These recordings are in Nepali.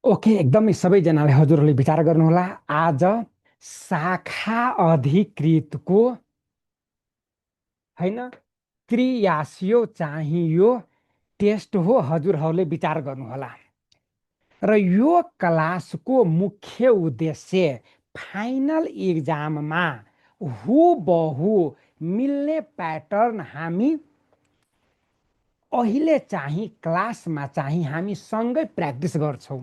ओके, एकदमै सबैजनाले हजुरहरूले विचार गर्नुहोला। आज शाखा अधिकृतको होइन त्रियासियो चाहिँ यो टेस्ट हो। हजुरहरूले विचार गर्नुहोला। र यो क्लासको मुख्य उद्देश्य फाइनल इक्जाममा हुबहु मिल्ने प्याटर्न हामी अहिले चाहिँ क्लासमा चाहिँ हामी सँगै प्र्याक्टिस गर्छौँ।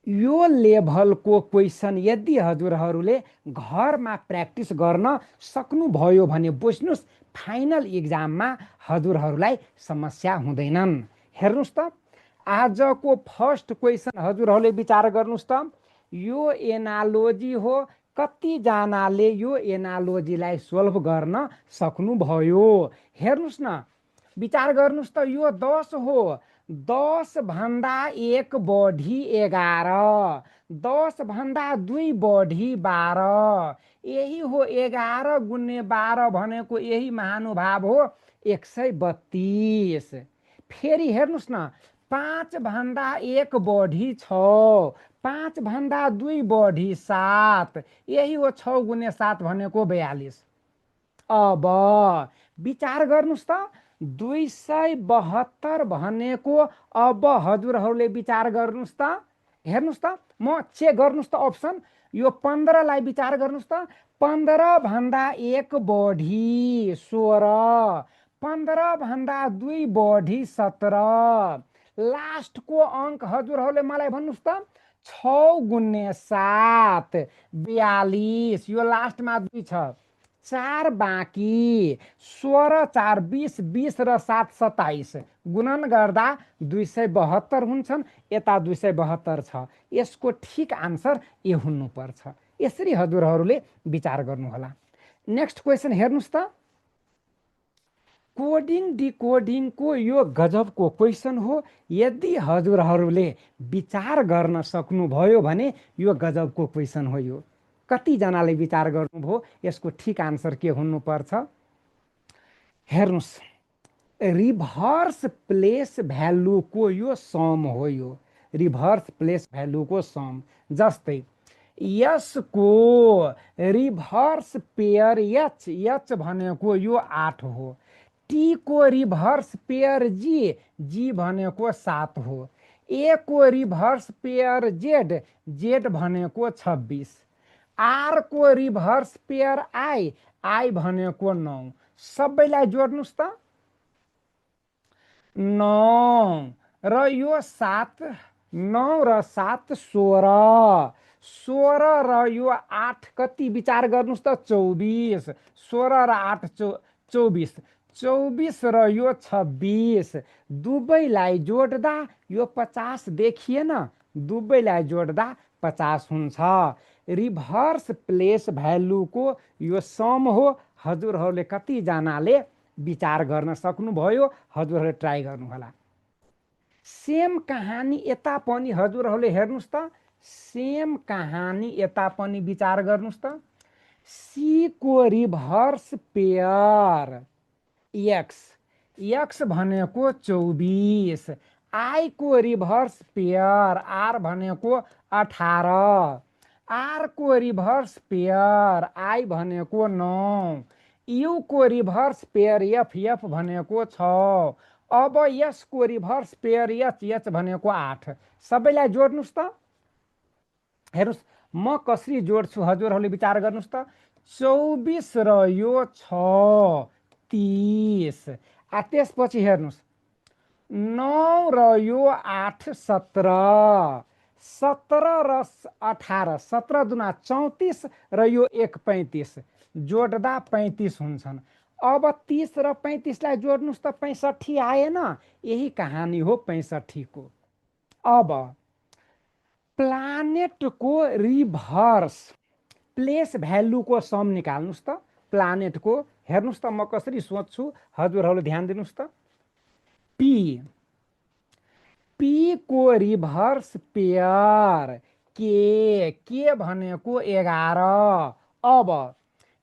यो लेभलको क्वेसन यदि हजुरहरूले घरमा प्र्याक्टिस गर्न सक्नुभयो भने बुझ्नुहोस्, फाइनल इक्जाममा हजुरहरूलाई समस्या हुँदैनन्। हेर्नुहोस् त, आजको फर्स्ट क्वेसन हजुरहरूले विचार गर्नुहोस् त। यो एनालोजी हो। कतिजनाले यो एनालोजीलाई सोल्भ गर्न सक्नुभयो? हेर्नुहोस् न, विचार गर्नुहोस् त। यो 10 हो। 10 भन्दा 1 बढी 11, 10 भन्दा 2 बढी 12, यही हो 11 गुणे 12 भनेको यही महानुभाव हो 132। फेरि हेर्नुहोस् न, 5 भन्दा 1 बढी 6, 5 भन्दा 2 बढी 7, यही हो 6 गुणे 7 भनेको 42। अब विचार गर्नुहोस् त, 272 भनेको अब हजुरहरूले विचार गर्नुहोस् त। हेर्नुहोस् त, म चेक गर्नुहोस् त अप्सन। यो 15 लाई विचार गर्नुहोस् त। 15 भन्दा 1 बढी 16, 15 भन्दा 2 बढी 17, लास्टको अङ्क हजुरहरूले मलाई भन्नुहोस् त। 6 गुणे 7 42, यो लास्टमा 2 छ, 4 बाँकी, 16 4 20, 20 र 7 27, गुणन गर्दा 272 हुन्छन्। यता 272 छ। यसको ठिक आन्सर ए हुनुपर्छ। यसरी हजुरहरूले विचार गर्नुहोला। नेक्स्ट क्वेसन हेर्नुहोस् त। कोडिङ डिकोडिङको यो गजबको क्वेसन हो। यदि हजुरहरूले विचार गर्न सक्नुभयो भने यो गजबको क्वेसन हो। यो कतिजनाले विचार गर्नुभयो? यसको ठिक आन्सर के हुनुपर्छ? हेर्नुहोस्, रिभर्स प्लेस भ्यालुको यो सम हो। यो रिभर्स प्लेस भ्यालुको सम। जस्तै यसको रिभर्स पेयर एच, एच भनेको यो 8 हो। टी को रिभर्स पेयर जी, जी भनेको 7 हो। ए को रिभर्स पेयर जेड, जेड भनेको 26। आर को रिभर्स पेयर आई, आई भनेको 9। सबैलाई जोड्नुहोस् त। 9 र यो 7, 9 र 7 16, 16 र यो 8 कति विचार गर्नुहोस् त? 24। 16 र 8 24, 24 र यो 26, दुवैलाई जोड्दा यो 50 देखिएन? दुवैलाई जोड्दा 50 हुन्छ। रिभर्स प्लेस भ्यालुको यो सम हो। हजुरहरूले कतिजनाले विचार गर्न सक्नुभयो? हजुरहरूले ट्राई गर्नुहोला। सेम कहानी यता पनि हजुरहरूले हेर्नुहोस् त। सेम कहानी यता पनि विचार गर्नुहोस् त। सी को रिभर्स पेयर एक्स, एक्स भनेको 24, आई को रिभर्स पेयर आर भनेको 18, आर को रिभर्स पेयर आई भनेको 9, यू को रिभर्स पेयर एफ, एफ भनेको 6। अब यसको रिभर्स पेयर एच, एच भनेको 8। सबैलाई जोड्नुहोस् त। हेर्नुहोस्, म कसरी जोड्छु हजुरहरूले विचार गर्नुहोस् त। 24 र यो 6 30, त्यसपछि हेर्नुहोस्, 9 र यो 8 17, 17 र 18, 17 दुना 34 र यो 1 35, जोड्दा 35 हुन्छन्। अब 30 र 35लाई जोड्नुहोस् त। 65 आएन? यही कहानी हो 65 को। अब प्लानेटको रिभर्स प्लेस भ्यालुको सम निकाल्नुहोस् त। प्लानेटको हेर्नुहोस् त, म कसरी सोच्छु हजुरहरूले ध्यान दिनुहोस् त। पी, पी को रिभर्स पेयर के भनेको 11। अब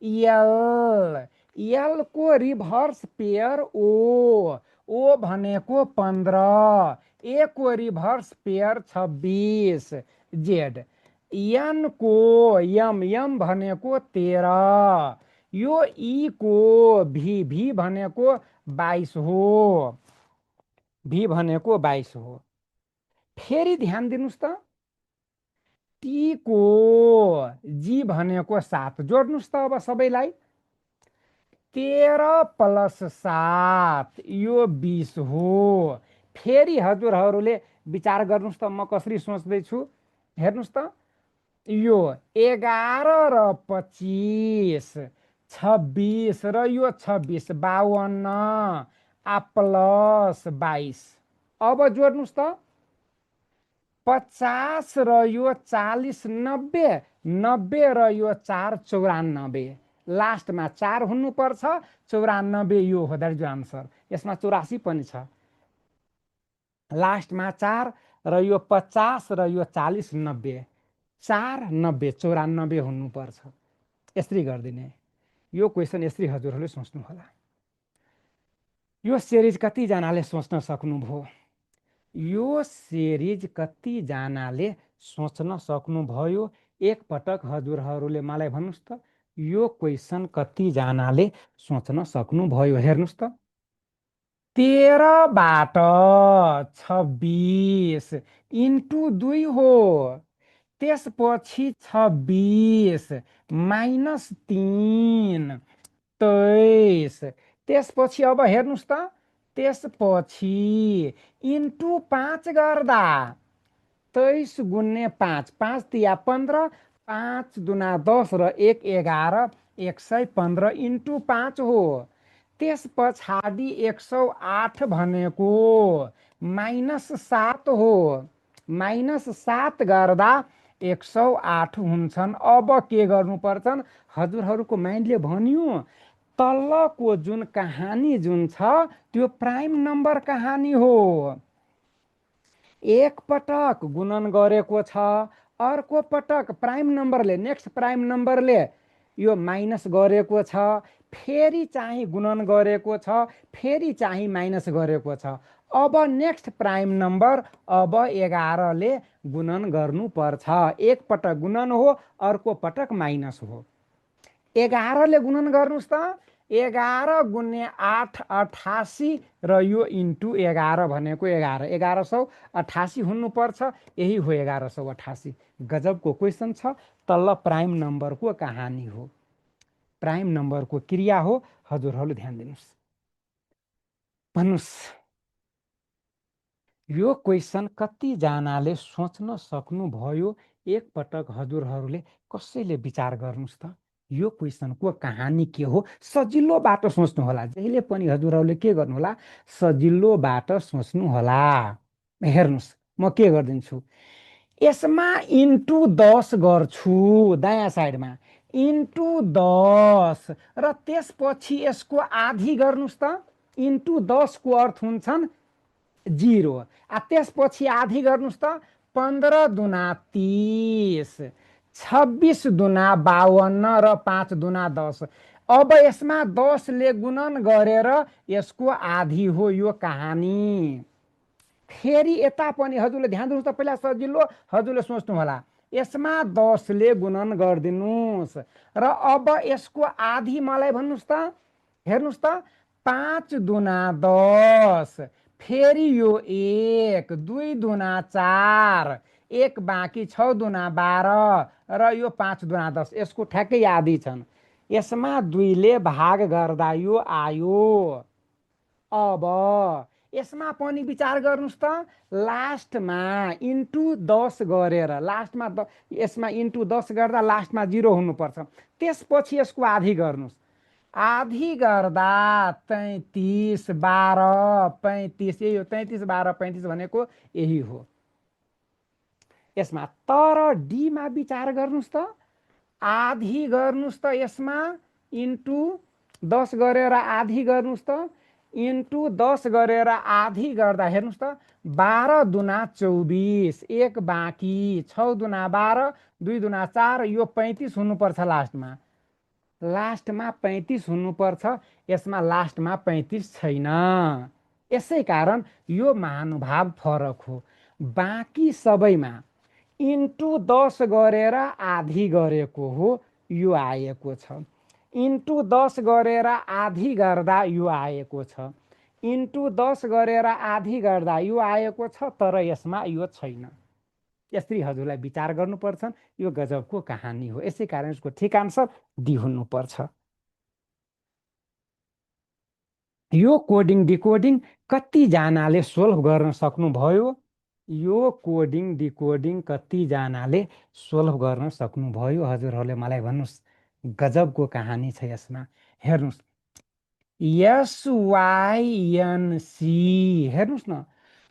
यल, यल को रिभर्स पेयर ओ, ओ भनेको 15, ए को रिभर्स पेयर 26 जेड, एन को यम भनेको 13, यो ई को भी भनेको 22 हो, भी भनेको 22 हो। फेरि ध्यान दिनुस् त, टी को जी भनेको 7, जोड्नुस् त अब सबैलाई। 13 प्लस 7 यो 20 हो। फेरि हजुरहरूले विचार गर्नुस् त म कसरी सोच्दैछु, हेर्नुस् त, यो 11 र 25 26 र यो 26 52 आ प्लस 22। अब जोड्नुस् त, 50 र यो 40 90, 90 र यो 4 94, लास्टमा 4 हुनुपर्छ, 94 यो हो, द्याट इज आन्सर। यसमा 84 पनि छ, लास्टमा 4 र यो 50 र यो 40 90, 4 90 94 हुनुपर्छ। यसरी गरिदिने, यो क्वेसन यसरी हजुरहरूले सोच्नु होला। यो सिरिज कतिजनाले सोच्न सक्नुभयो, यो सिरिज कतिजनाले सोच्न सक्नुभयो, एकपटक हजुरहरूले मलाई भन्नुस् त, यो क्वेसन कतिजनाले सोच्न सक्नुभयो। हेर्नुस् त, 13 बाट 26 इन्टु 2 हो, त्यसपछि 26 माइनस 3 23, त्यसपछि अब हेर्नुस् त, त्यसपछि इन्टु 5 गर्दा 23 गुन्ने 5, 5 तिया 15, 5 दुना 10 र 1 11, 115 इन्टु 5 हो। त्यस पछाडि 108 भनेको माइनस 7 हो, माइनस 7 गर्दा 108 हुन्छन्। अब के गर्नुपर्छन्, हजुरहरूको माइन्डले भन्यो तलको जुन कहानी जुन छ त्यो प्राइम नम्बर कहानी हो। एक पटक गुणन गरेको छ, अर्को पटक प्राइम नम्बरले, नेक्स्ट प्राइम नम्बरले यो माइनस गरेको छ, फेरि चाहिँ गुणन गरेको छ, फेरि चाहिँ माइनस गरेको छ। अब नेक्स्ट प्राइम नम्बर अब 11 ले गुणन गर्नुपर्छ। एक पटक गुणन हो, अर्को पटक माइनस हो। 11 ले गुणन गर्नुस् त, 11 गुन्ने 8 88 र यो इन्टु 11 भनेको 11, 1188 हुनुपर्छ, यही हो 1188। गजबको क्वेसन छ, तल प्राइम नम्बरको कहानी हो, प्राइम नम्बरको क्रिया हो। हजुरहरूले ध्यान दिनुस्, भन्नुस् यो क्वेसन कतिजनाले सोच्न सक्नुभयो, एकपटक हजुरहरूले कसैले विचार गर्नुस् त, यो क्वेसनको कहानी के हो। सजिलो बाटो सोच्नु होला, जहिले पनि हजुरहरूले के गर्नु होला, सजिलो बाटो सोच्नु होला। हेर्नुस् म के गरिदिन्छु, यसमा इन्टु 10 गर्छु, दायाँ साइडमा इन्टु 10 र त्यसपछि यसको आधी गर्नुस् त, इन्टु 10 को अर्थ हुन्छन् 0, त्यसपछि आधी गर्नुस् त, 15 दुना 30, 26 दुना 52 र 5 दुना 10। अब यसमा 10 ले गुणन गरेर यसको आधी हो यो कहानी। फेरि यता पनि हजुरले ध्यान दिनुहोस् त, पहिला सजिलो हजुरले सोच्नु होला, यसमा 10 ले गुणन गरिदिनुहोस् र अब यसको आधी मलाई भन्नुहोस् त। हेर्नुहोस् त, 5 दुना 10, फेरि यो 1, 2 दुना 4, 1 बाँकी 6 दुना 12 र यो 5 दुना 10, यसको ठ्याक्कै आधी छन्। यसमा 2 ले भाग गर्दा यो आयो। अब यसमा पनि विचार गर्नुस् त, लास्टमा इन्टु 10 गरेर, लास्टमा यसमा इन्टु 10 गर्दा लास्टमा 0 हुनुपर्छ। त्यसपछि यसको आधी गर्नुस्, आधी गर्दा 33 12 35, यही हो 33 12 35 भनेको यही हो। यसमा तर डीमा विचार गर्नुस् त, आधी गर्नुस् त, यसमा इन्टु 10 गरेर आधी गर्नुस् त, इन्टु 10 गरेर आधी गर्दा हेर्नुस् त, 12 दुना 24, 1 बाँकी 6 दुना 12, 2 दुना 4, यो 35 हुनुपर्छ लास्टमा, लास्टमा 35 हुनुपर्छ। यसमा लास्टमा 35 छैन, यसै कारण यो महानुभाव फरक हो। बाँकी सबैमा इन्टु 10 गरेर आधी गरेको हो यो आएको छ। इन्टु 10 गरेर आधी गर्दा यो आएको छ। इन्टु 10 गरेर आधी गर्दा यो आएको छ, तर यसमा यो छैन। यसरी हजुरलाई विचार गर्नुपर्छ। यो गजबको कहानी हो। यसै कारण यसको ठिक आन्सर डी हुनुपर्छ। यो कोडिङ डिकोडिङ कतिजनाले सोल्भ गर्न सक्नुभयो? यो कोडिङ डिकोडिङ कतिजनाले सोल्भ गर्न सक्नुभयो? हजुरहरूले मलाई भन्नुहोस्। गजबको कहानी छ यसमा। हेर्नुहोस्, एसवाइएनसी हेर्नुहोस् न,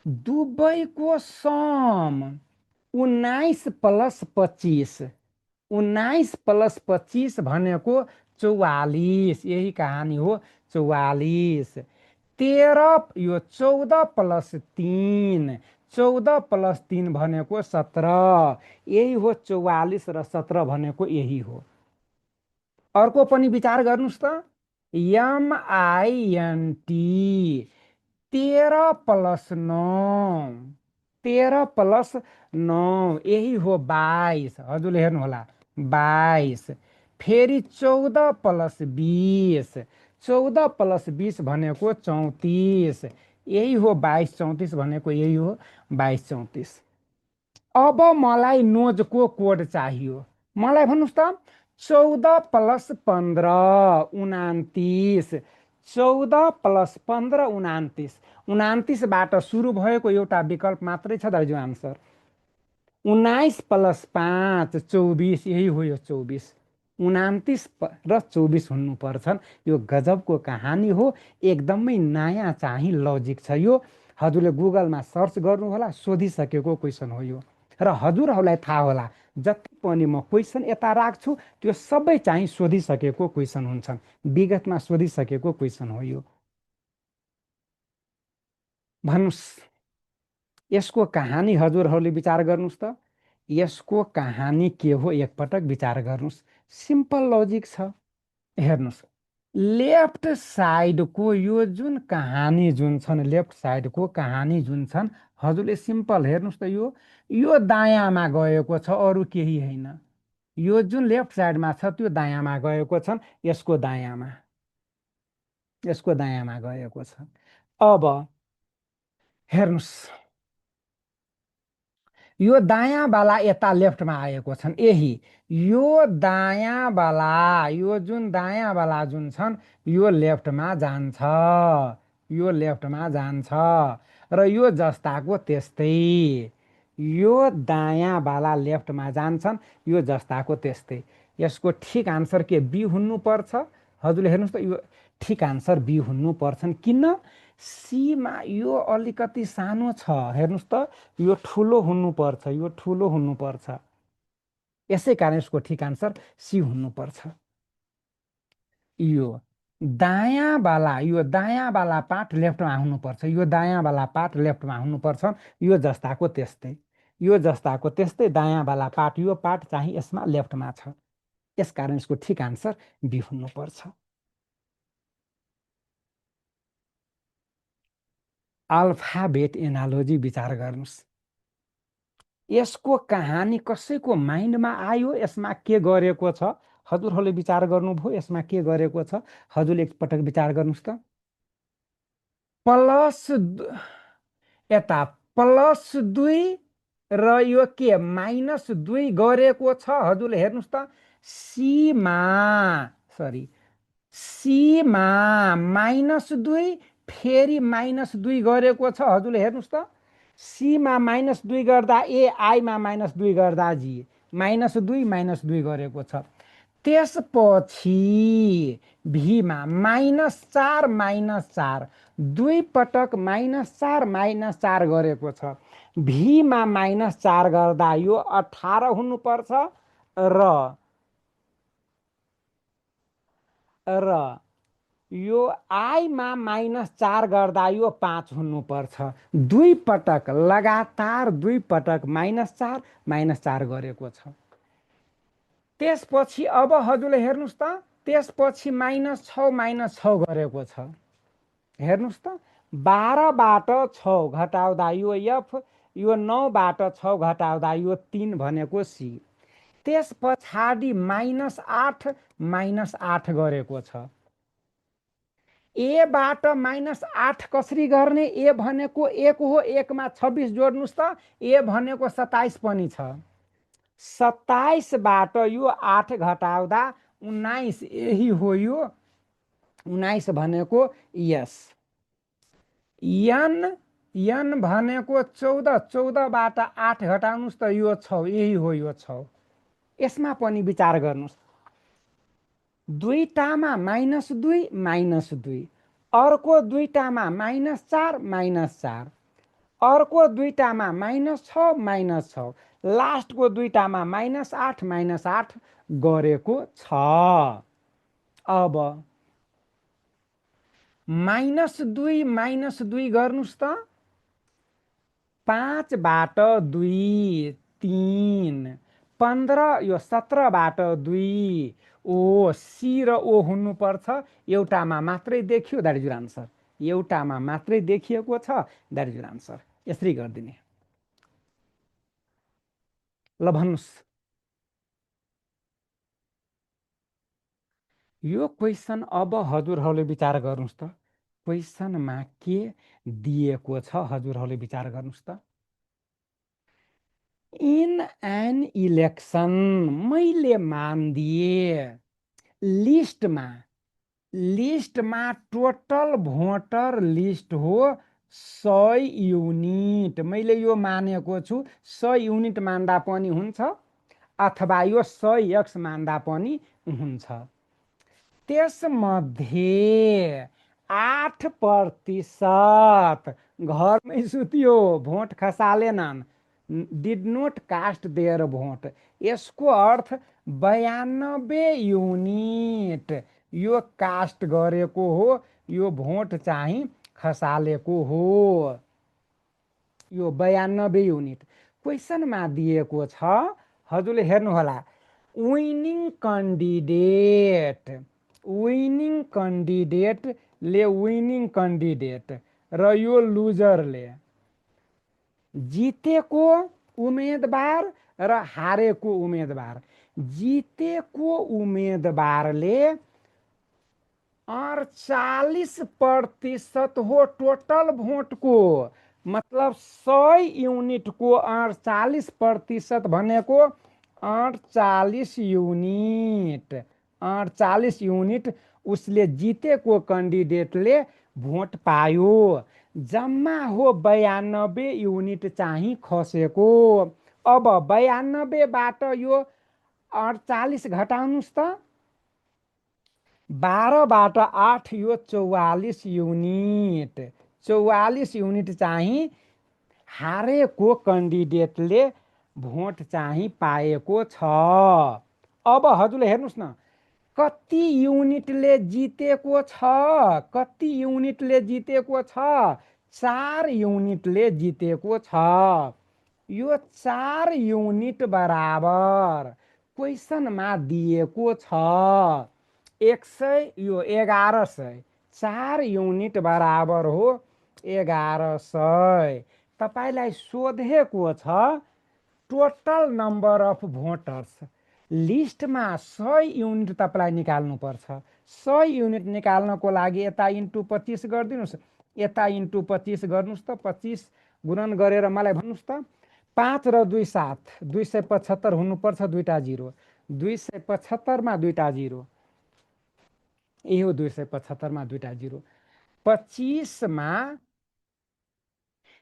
दुबईको सम 19 प्लस 25, 19 प्लस 25 भनेको 44। यही कहानी हो, 44। 13 यो 14 प्लस 3, 14 प्लस 3 भनेको 17। यही हो 44 र 17 भनेको यही हो। अर्को पनि विचार गर्नुहोस् त। एमआइएनटी 13 प्लस 9, 13 प्लस 9 यही हो 22। हजुरले हेर्नुहोला 22। फेरि 14 प्लस 20, 14 प्लस 20 भनेको 34। यही हो 22, 34 भनेको यही हो 22, 34। अब मलाई नोजको कोड चाहियो। मलाई भन्नुहोस् त, 14 प्लस 15 29, 14 प्लस 15 29, 29बाट सुरु भएको एउटा विकल्प मात्रै छ दाजु आन्सर। 19 प्लस 5 24, यही हो यो 24। 29 र 24 हुनुपर्छन्। यो गजबको कहानी हो। एकदमै नयाँ चाहिँ लजिक छ यो। हजुरले गुगलमा सर्च गर्नुहोला, सोधिसकेको क्वेसन हो यो। र हजुरहरूलाई थाहा होला, जति पनि म क्वेसन यता राख्छु त्यो सबै चाहिँ सोधिसकेको क्वेसन हुन्छन्। विगतमा सोधिसकेको क्वेसन हो यो। भन्नुहोस्, यसको कहानी हजुरहरूले विचार गर्नुहोस् त। यसको कहानी के हो एकपटक विचार गर्नुहोस्। सिम्पल लजिक छ। हेर्नुहोस्, लेफ्ट साइडको यो जुन कहानी जुन छन्, लेफ्ट साइडको कहानी जुन छन्, हजुरले सिम्पल हेर्नुहोस् त। यो दायाँमा गएको छ, अरू केही होइन। यो जुन लेफ्ट साइडमा छ त्यो दायाँमा गएको छ, यसको दायाँमा, यसको दायाँमा गएको छ। अब हेर्नुहोस्, यो दायाँवाला यता लेफ्टमा आएको छन्। यही यो दायाँवाला, यो जुन दायाँवाला जुन छन् यो लेफ्टमा जान्छ, यो लेफ्टमा जान्छ। र यो जस्ताको त्यस्तै, यो दायाँवाला लेफ्टमा जान्छन्, यो जस्ताको त्यस्तै। यसको ठिक आन्सर के बी हुनुपर्छ। हजुरले हेर्नुहोस् त, यो ठिक आन्सर बी हुनुपर्छन्। किन? सीमा यो अलिकति सानो छ। हेर्नुहोस् त, यो ठुलो हुनुपर्छ, यो ठुलो हुनुपर्छ। यसै कारण यसको ठिक आन्सर सी हुनुपर्छ। यो दायाँवाला, यो दायाँवाला पार्ट लेफ्टमा हुनुपर्छ, यो दायाँवाला पार्ट लेफ्टमा हुनुपर्छ। यो जस्ताको त्यस्तै, यो जस्ताको त्यस्तै दायाँवाला पार्ट, यो पार्ट चाहिँ यसमा लेफ्टमा छ। यसकारण यसको ठिक आन्सर बी हुनुपर्छ। अल्फाबेट एनालोजी विचार गर्नुहोस्। यसको कहानी कसैको माइन्डमा आयो? यसमा के गरेको छ? हजुरहरूले विचार गर्नुभयो यसमा के गरेको छ? हजुरले एकपटक विचार गर्नुहोस् त। प्लस यता प्लस 2 र यो के माइनस 2 गरेको छ। हजुरले हेर्नुहोस् त, सीमा, सरी, सीमा माइनस 2 फेरि माइनस 2 गरेको छ। हजुरले हेर्नुहोस् त, सीमा माइनस 2 गर्दा ए, आईमा माइनस 2 गर्दा जी, माइनस 2 गरेको छ। त्यसपछि भीमा माइनस 4 माइनस 4, 2 पटक माइनस 4 गरेको छ। भीमा माइनस 4 गर्दा यो 18 हुनुपर्छ। र यो आईमा माइनस 4 गर्दा यो 5 हुनुपर्छ। 2 पटक लगातार 2 पटक माइनस 4 गरेको छ। त्यसपछि अब हजुरले हेर्नुहोस् त, त्यसपछि माइनस 6 गरेको छ। हेर्नुहोस् त, 12बाट 6 घटाउँदा यो एफ, यो 9बाट 6 घटाउँदा यो 3 भनेको सी। त्यस पछाडि -8 -8 गरेको छ। एबाट -8 कसरी गर्ने? ए भनेको 1 हो, 1 मा 26 जोड्नुहोस् त, ए भनेको 27 पनि छ। 27बाट यो 8 घटाउँदा 19, यही हो यो 19 भनेको यस। एन भनेको 14, 14बाट 8 घटाउनुहोस् त, यो 6, यही हो यो 6। यसमा पनि विचार गर्नुहोस्। दुईटामा -2 -2, अर्को दुईटामा -4 -4, अर्को दुईटामा -6 -6, लास्टको दुईटामा -8 -8 गरेको छ। अब -2 -2 गर्नुहोस् त, 5बाट 2 3, 15, यो 17बाट 2, ओ सी र ओ हुनुपर्छ। एउटामा मात्रै देखियो, द्याट इज योर आन्सर। एउटामा मात्रै देखिएको छ, द्याट इज योर आन्सर। यसरी गरिदिने। ल भन्नुहोस्, यो क्वेसन अब हजुरहरूले विचार गर्नुहोस् त, क्वेसनमा के दिएको छ हजुरहरूले विचार गर्नुहोस् त। इन एन इलेक्सन, मैले मानिदिए लिस्टमा टोटल भोटर लिस्ट हो 100 युनिट। मैले यो मानेको छु, 100 युनिट मान्दा पनि हुन्छ, अथवा यो 100x मान्दा पनि हुन्छ। त्यसमध्ये 8% घरमै सुत्यो, भोट खसालेनन्, did not cast their vote. यसको अर्थ 92 युनिट यो कास्ट गरेको हो, यो भोट चाहिँ खसालेको हो। यो 92 युनिट क्वेसनमा दिएको छ। हजुरले हेर्नुहोला, विनिङ क्यान्डिडेटले विनिङ क्यान्डिडेट र यो लुजरले जितेको उम्मेदवार र हारेको उम्मेदवार। जितेको उम्मेदवारले 48% हो टोटल भोटको, मतलब 100 युनिटको 48% भनेको 48 युनिट। 48 युनिट उसले जितेको क्यान्डिडेटले भोट पायो। जम्मा हो 92 युनिट चाहिँ खसेको। अब 92बाट यो 48 घटाउनुहोस् त, 12बाट 8 यो 44 युनिट। 44 युनिट चाहिँ हारेको क्यान्डिडेटले भोट चाहिँ पाएको छ। अब हजुरले हेर्नुहोस् न, कति युनिटले जितेको छ? कति युनिटले जितेको छ? 4 युनिटले जितेको छ। यो 4 युनिट बराबर क्वेसनमा दिएको छ 100, यो 1100। 4 युनिट बराबर हो 1100। तपाईलाई सोधेको छ टोटल नम्बर अफ भोटर्स। लिस्टमा 100 युनिट तपाईँलाई निकाल्नुपर्छ। 100 युनिट निकाल्नको लागि यता इन्टु 25 गरिदिनुहोस्, यता इन्टु 25 गर्नुहोस् त। 25 गुणन गरेर मलाई भन्नुहोस् त। 5 र 2 7, 275 हुनुपर्छ, दुईटा जिरो। 275 मा दुईटा जिरो, यही हो 275 मा दुईटा जिरो। 25 मा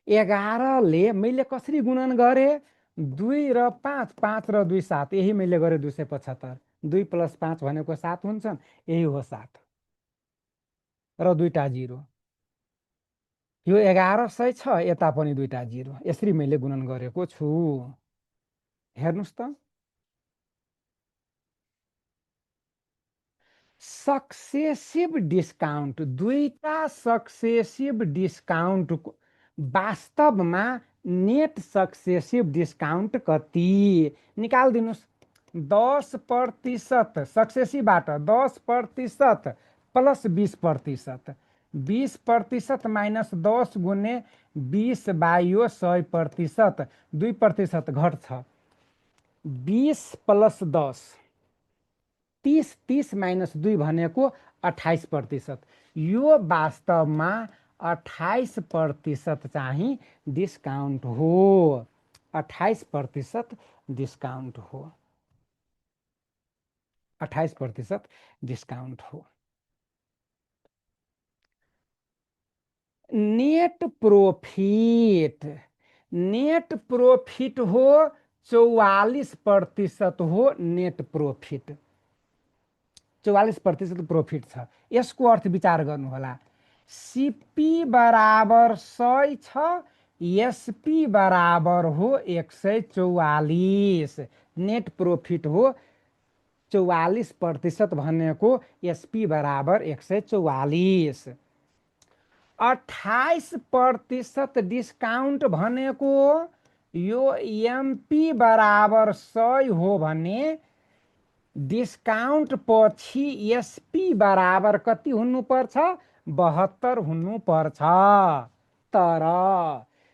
11 ले मैले कसरी गुणन गरे? 2 र 5, 5 र 2 7, यही मैले गरेँ 275। 2 + 5 भनेको 7 हुन्छन्, यही हो 7 र दुईटा जिरो। यो 1100 छ, यता पनि दुईटा जिरो। यसरी मैले गुणन गरेको छु। हेर्नुहोस् त, सक्सेसिभ डिस्काउन्ट, दुईटा सक्सेसिभ डिस्काउन्ट वास्तवमा नेट सक्सेसिभ डिस्काउन्ट कति निकाल्दिनुहोस्। 10% सक्सेसिभबाट 10% प्लस 20%, 20% माइनस 10 गुने 20 बाई यो 100%, 2% घट्छ। 20 प्लस 10, 30, 30 माइनस 2 भनेको 28%। यो वास्तवमा 28% चाहिँ डिस्काउन्ट हो। 28% डिस्काउन्ट हो। 28% डिस्काउन्ट हो। नेट प्रोफिट, नेट प्रोफिट हो 44% हो। नेट प्रोफिट 44% प्रोफिट छ। यसको अर्थ विचार गर्नु होला। सीपी बराबर 100 छ, एसपी बराबर हो 144। नेट प्रोफिट हो 44% भनेको एसपी बराबर 144। 28% डिस्काउन्ट भनेको यो एमपी बराबर 100 हो भने डिस्काउन्ट पछि एसपी बराबर कति हुनुपर्छ? 72 हुनुपर्छ। तर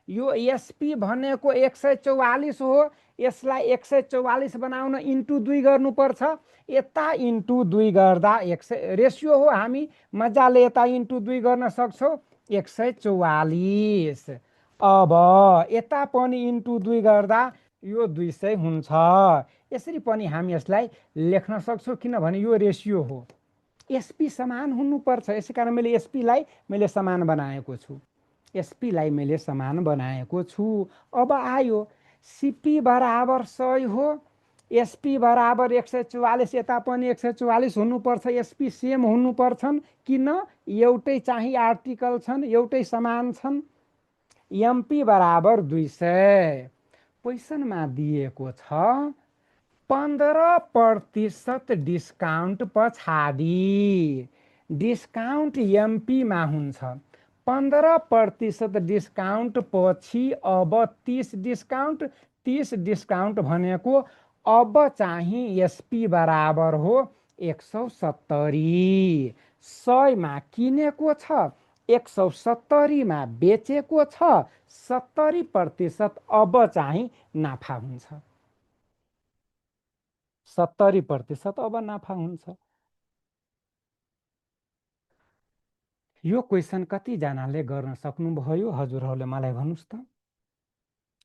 यो एसपी भनेको 144 हो। यसलाई 144 बनाउन इन्टु 2 गर्नुपर्छ। यता इन्टु 2 गर्दा 100 रेसियो हो, हामी मजाले यता इन्टु 2 गर्न सक्छौँ। 144। अब यता पनि इन्टु 2 गर्दा यो 200 हुन्छ। यसरी पनि हामी यसलाई लेख्न सक्छौँ, किनभने यो रेसियो हो। एसपी समान हुनुपर्छ, यसै कारण मैले एसपीलाई मैले समान बनाएको छु। एसपीलाई मैले समान बनाएको छु। अब आयो सीपी बराबर 100 हो, एसपी बराबर 144। यता पनि 144 हुनुपर्छ। एसपी सेम हुनुपर्छन्। किन? एउटै चाहिँ आर्टिकल छन्, एउटै समान छन्। एमपी बराबर 200। क्वेसनमा दिएको छ 15% डिस्काउन्ट पछाडि डिस्काउन्ट एमपीमा हुन्छ। 15% डिस्काउन्ट पछि अब 30 डिस्काउन्ट। 30 डिस्काउन्ट भनेको अब चाहिँ एसपी बराबर हो 170। 100 मा किनेको छ, 170 मा बेचेको छ। 70% अब चाहिँ नाफा हुन्छ। 70% अब नाफा हुन्छ। यो क्वेसन कतिजनाले गर्न सक्नुभयो? हजुरहरूले मलाई भन्नुहोस् त।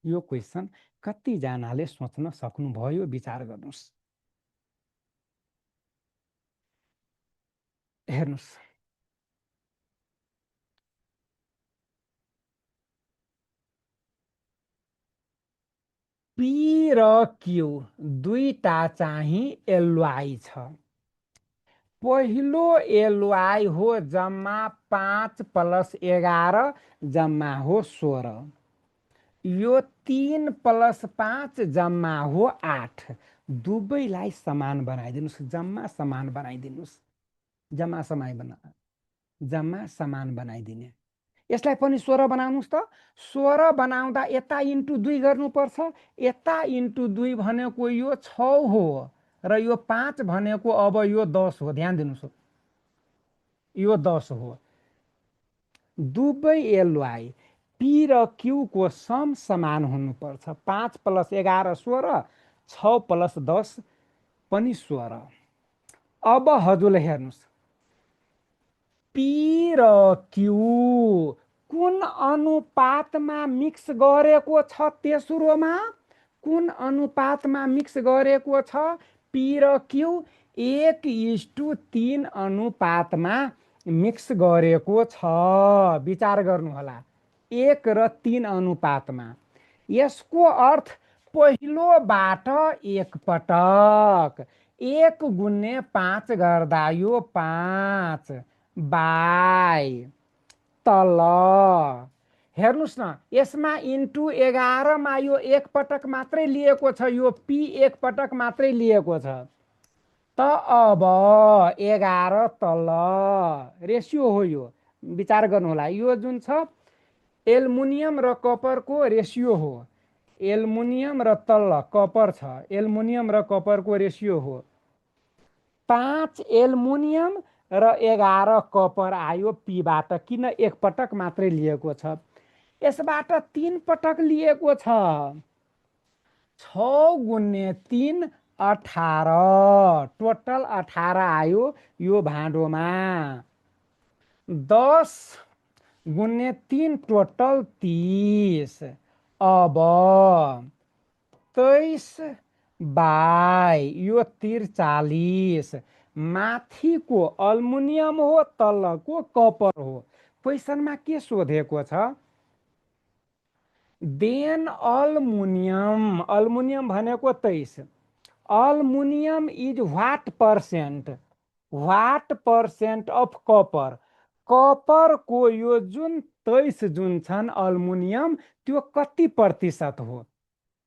यो क्वेसन कतिजनाले सोच्न सक्नुभयो? विचार गर्नुहोस्। हेर्नुहोस्, पी र क्यू दुईटा चाहिँ एलवाई छ। पहिलो एलवाई हो जम्मा 5 + 11 जम्मा हो 16। यो 3 + 5 जम्मा हो 8। दुवैलाई समान बनाइदिनुहोस्। जम्मा समान बनाइदिनुहोस्। जम्मा समान बनाइदिने। यसलाई पनि 16 बनाउनुहोस् त। 16 बनाउँदा यता इन्टु 2 गर्नुपर्छ। यता इन्टु 2 भनेको यो 6 हो र यो 5 भनेको अब यो 10 हो। ध्यान दिनुहोस्, यो 10 हो। दुवै एलवाई पी र क्यू को सम समान हुनुपर्छ। 5 + 11 16, 6 + 10 पनि 16। अब हजुरले हेर्नुहोस्, पी र क्यू कुन अनुपातमा मिक्स गरेको छ? तेस्रोमा कुन अनुपातमा मिक्स गरेको छ? पी र क्यू 1:3 अनुपातमा मिक्स गरेको छ। विचार गर्नुहोला, 1 र 3 अनुपातमा। यसको अर्थ पहिलोबाट 1 पटक 1 गुणे 5 गर्दा यो 5 बाई तल। हेर्नुहोस् न, यसमा इन्टु 11 मा यो 1 पटक मात्रै लिएको छ। यो पी 1 पटक मात्रै लिएको छ। त अब 11 तल रेसियो हो। यो विचार गर्नुहोला। यो जुन छ एल्युमिनियम र कपरको रेसियो हो। एल्युमिनियम र तल कपर छ। एल्युमिनियम र कपरको रेसियो हो। 5 एल्युमिनियम र 11 कपर आयो पीबाट। किन एकपटक मात्रै लिएको छ? यसबाट 3 पटक लिएको छ। 6 गुणे 3 18, टोटल 18 आयो यो भाँडोमा। 10 गुणे 3 टोटल 30। अब 23 बाई यो 43, माथिको अल्मुनियम हो तलको कपर हो। क्वेसनमा के सोधेको छ? देन अल्मुनियम, अल्मुनियम भनेको 23, aluminium is what percent of copper, कपरको यो जुन 23 जुन छन् अल्मुनियम त्यो कति प्रतिशत हो?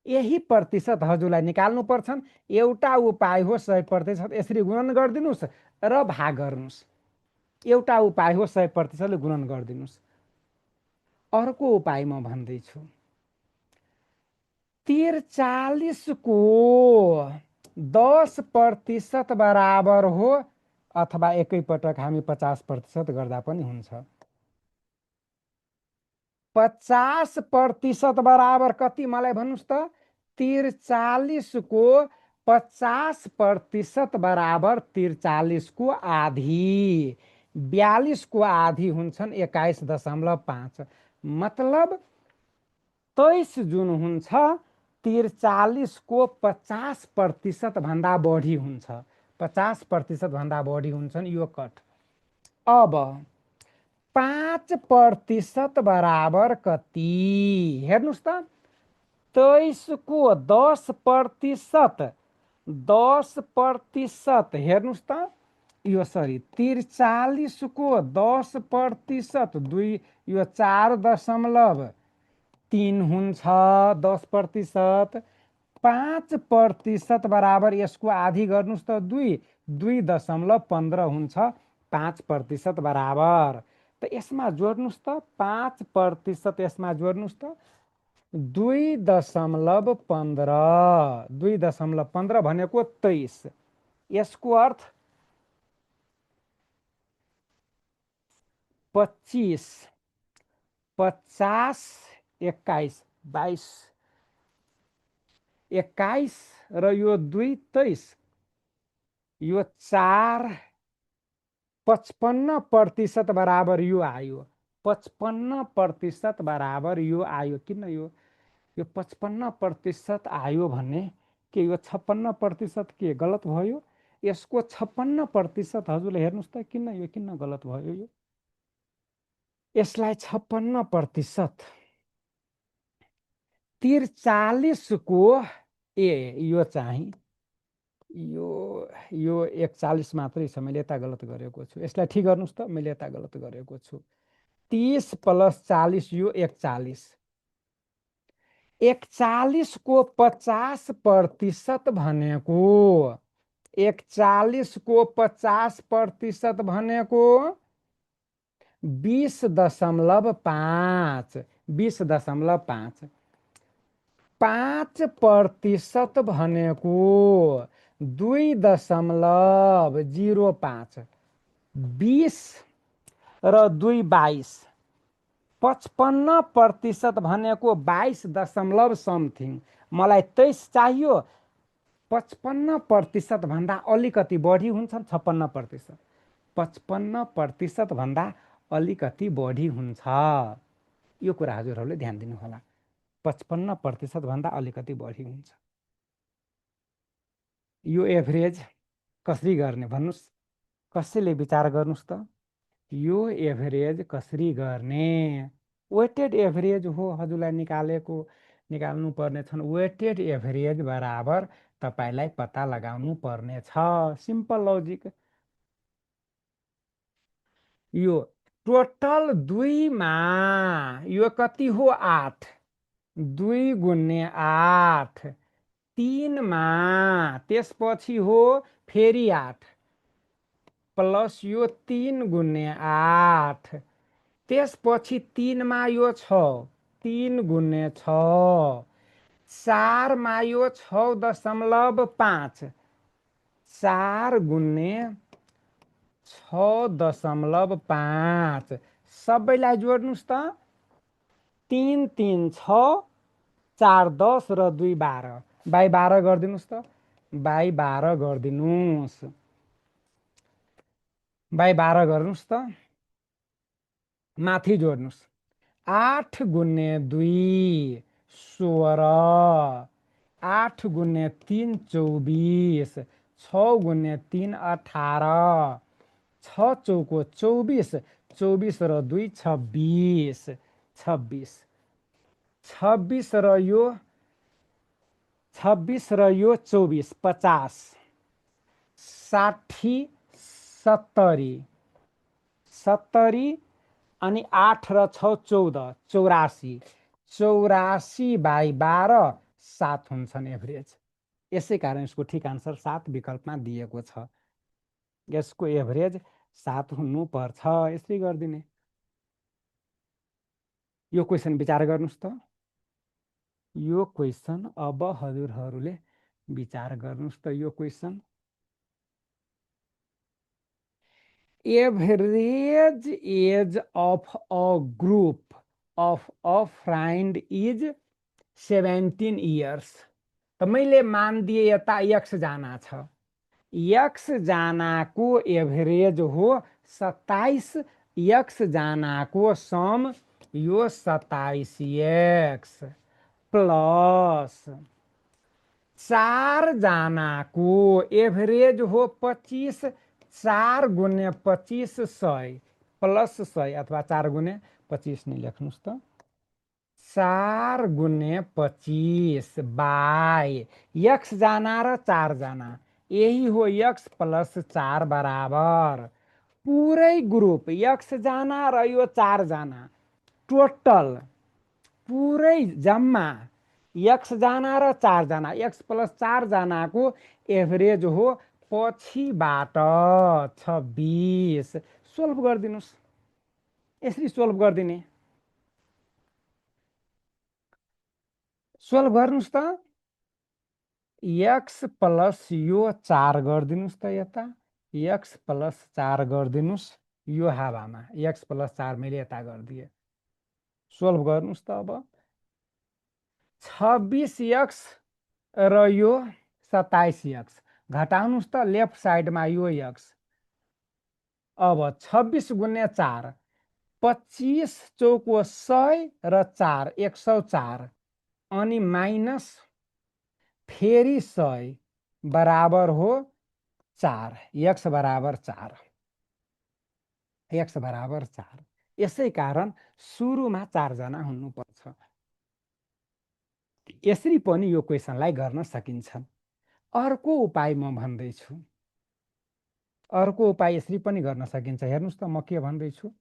यही प्रतिशत हजुरलाई निकाल्नु पर्छन्। एउटा उपाय हो 100%, यसरी गुणन गरिदिनुस् र भाग गर्नुस्। एउटा उपाय हो 100%ले गुणन गरिदिनुस्। अर्को उपाय म भन्दैछु। 43 को 10% बराबर हो, अथवा एकैपटक हामी 50% गर्दा पनि हुन्छ। 50% बराबर कति मलाई भन्नुस् त? 43 को 50% बराबर 43 को आधी, 42 को आधी हुन्छन् 21.5। मतलब 23 जुन हुन्छ 43 को 50% भन्दा बढी हुन्छ, 50% भन्दा बढी हुन्छन्, यो कट। अब 5% बराबर कति? हेर्नुस् त, 23 को 10%, 10%, हेर्नुस् त, यो सरी 43 को 10%, 2 यो 4.3 हुन्छ 10%। 5% बराबर यसको आधी गर्नुस् त 2.15 हुन्छ 5% बराबर। त यसमा जोड्नुस् त 5%, यसमा जोड्नुस् त 2.15, 2.15 भनेको 23। यसको अर्थ 25, 50, 21, 22, 21 र यो 2 23, यो 4 55% बराबर यो आयो। 55% बराबर यो आयो। किन यो 55% आयो भने के यो 56% के गलत भयो? यसको 56% हजुरले हेर्नुस् त, किन गलत भयो यो? यसलाई 56%, 43 को यो चाहिँ यो 41 मात्रै छ, मैले यता गलत गरेको छु। यसलाई ठिक गर्नुस् त, मैले यता गलत गरेको छु। 30 + 40 यो 41, 41 को 50% भनेको, 41 को 50% भनेको 20.5, 20.5। 5% भनेको 2.05, 20 र 2 22। 55% भनेको 22 समथिङ। मलाई 23 चाहियो। 55% भन्दा अलिकति बढी हुन्छन् 56%, 55% भन्दा अलिकति बढी हुन्छ। यो कुरा हजुरहरूले ध्यान दिनु होला। 55% भन्दा अलिकति बढी हुन्छ। यो एभरेज कसरी गर्ने भन्नुस्? कसैले विचार गर्नुस् त, यो एभरेज कसरी गर्ने? वेटेड एभरेज हो हजुरलाई निकाल्नु पर्ने छन्। वेटेड एभरेज बराबर तपाईलाई पत्ता लगाउनु पर्ने छ। Simple logic. यो टोटल 2 मा यो कति हो? 8, 2 गुणे 8, 3 मा त्यसपछि हो फेरि 8, प्लस यो 3 गुणे 8, त्यसपछि 3 मा यो 6, 3 गुणे 6, 4 मा यो 6.5, 4 गुणे 6.5 सबैलाई जोड्नुहोस् त 3 3 6 4 10 र 2 12 बाई 12 गरिदिनुहोस् त बाई 12 गरिदिनुहोस् बाई 12 गर्नुहोस् त माथि जोड्नुहोस् 8 गुणे 2 16 8 गुणे 3 24 6 गुणे 3 18 6 चौको 24 24 र 2 26 26 26 र यो 26 र यो 24 50 60 70 70 अनि 8 र 6 14 84 84 बाई 12 7 हुन्छन् एभरेज यसै कारण यसको ठिक आन्सर 7 विकल्पमा दिएको छ यसको एभरेज 7 हुनुपर्छ यसरी गरिदिने यो क्वेसन विचार गर्नुहोस् त यो क्वेसन अब हजुरहरूले विचार गर्नुहोस् त यो question average age of a group of a friend is 17 years त मैले मानिदिए यता एक्स जना छ एक्स जनाको एभरेज हो 27 एक्स जनाको सम यो 27 एक्स प्लस 4 जनाको एभरेज हो 25 4 गुणे 25 100 प्लस 100 अथवा 4 गुणे 25 नै लेख्नुहोस् त 4 गुणे 25 बाई एक्स जना र 4 जना यही हो एक्स प्लस 4 बराबर पुरै ग्रुप एक्स जना र यो 4 जना टोटल पुरै जम्मा एक्स जना र 4 जना एक्स प्लस 4 जनाको एभरेज हो पछिबाट 26 सोल्भ गरिदिनुहोस् यसरी सोल्भ गरिदिने सोल्भ गर्नुहोस् त एक्स प्लस यो 4 गरिदिनुहोस् त यता एक्स प्लस 4 गरिदिनुहोस् यो हावामा एक्स प्लस 4 मैले यता गरिदिएँ सोल्भ गर्नुहोस् त अब 26 एक्स र यो 27 एक्स घटाउनुहोस् त लेफ्ट साइडमा यो एक्स अब 26 गुणे 4 25 चौको 100 र 4 104 अनि माइनस फेरि 100 बराबर हो 4 एक्स बराबर 4 एक्स बराबर 4 यसै कारण सुरुमा 4 जना हुनुपर्छ यसरी पनि यो क्वेसनलाई गर्न सकिन्छ अर्को उपाय म भन्दैछु अर्को उपाय यसरी पनि गर्न सकिन्छ हेर्नुहोस् त म के भन्दैछु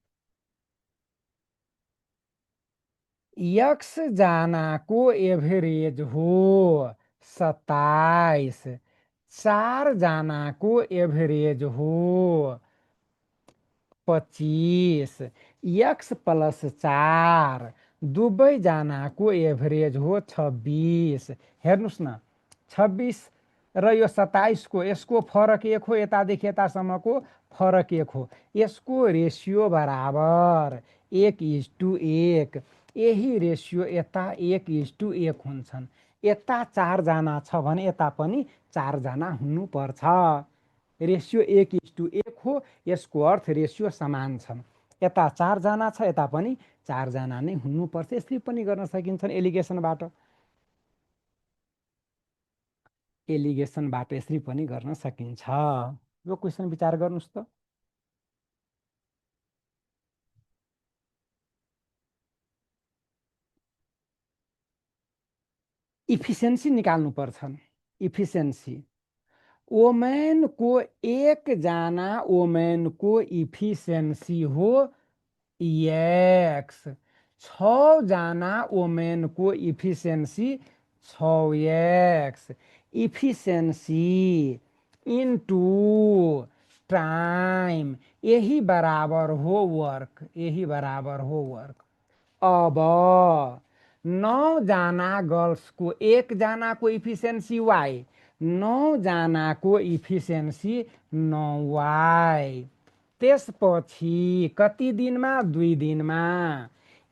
एक्स जनाको एभरेज हो 27 4 जनाको एभरेज हो 25 एक्स प्लस 4 दुवैजनाको एभरेज हो 26 हेर्नुहोस् न 26 र यो 27 को यसको फरक 1 हो यतादेखि यतासम्मको फरक 1 हो यसको रेसियो बराबर 1:1 यही रेसियो यता 1:1 हुन्छन् यता 4 जना छ भने यता पनि 4 जना हुनुपर्छ रेसियो 1:1 हो यसको अर्थ रेसियो समान छन् यता 4 जना छ यता पनि 4 जना नै हुनुपर्छ यसरी पनि गर्न सकिन्छन् एलिगेसनबाट यसरी पनि गर्न सकिन्छ यो क्वेसन विचार गर्नुहोस् त इफिसियन्सी निकाल्नु पर्छ इफिसियन्सी ओमेनको 1 जना ओमेनको इफिसियन्सी हो एक्स 6 जना ओमेनको efficiency 6x efficiency into time यही बराबर हो वर्क यही बराबर हो वर्क अब 9 जना गर्ल्सको 1 जनाको इफिसियन्सी वाई 9 जनाको इफिसियन्सी 9y त्यसपछि कति दिनमा 2 दिनमा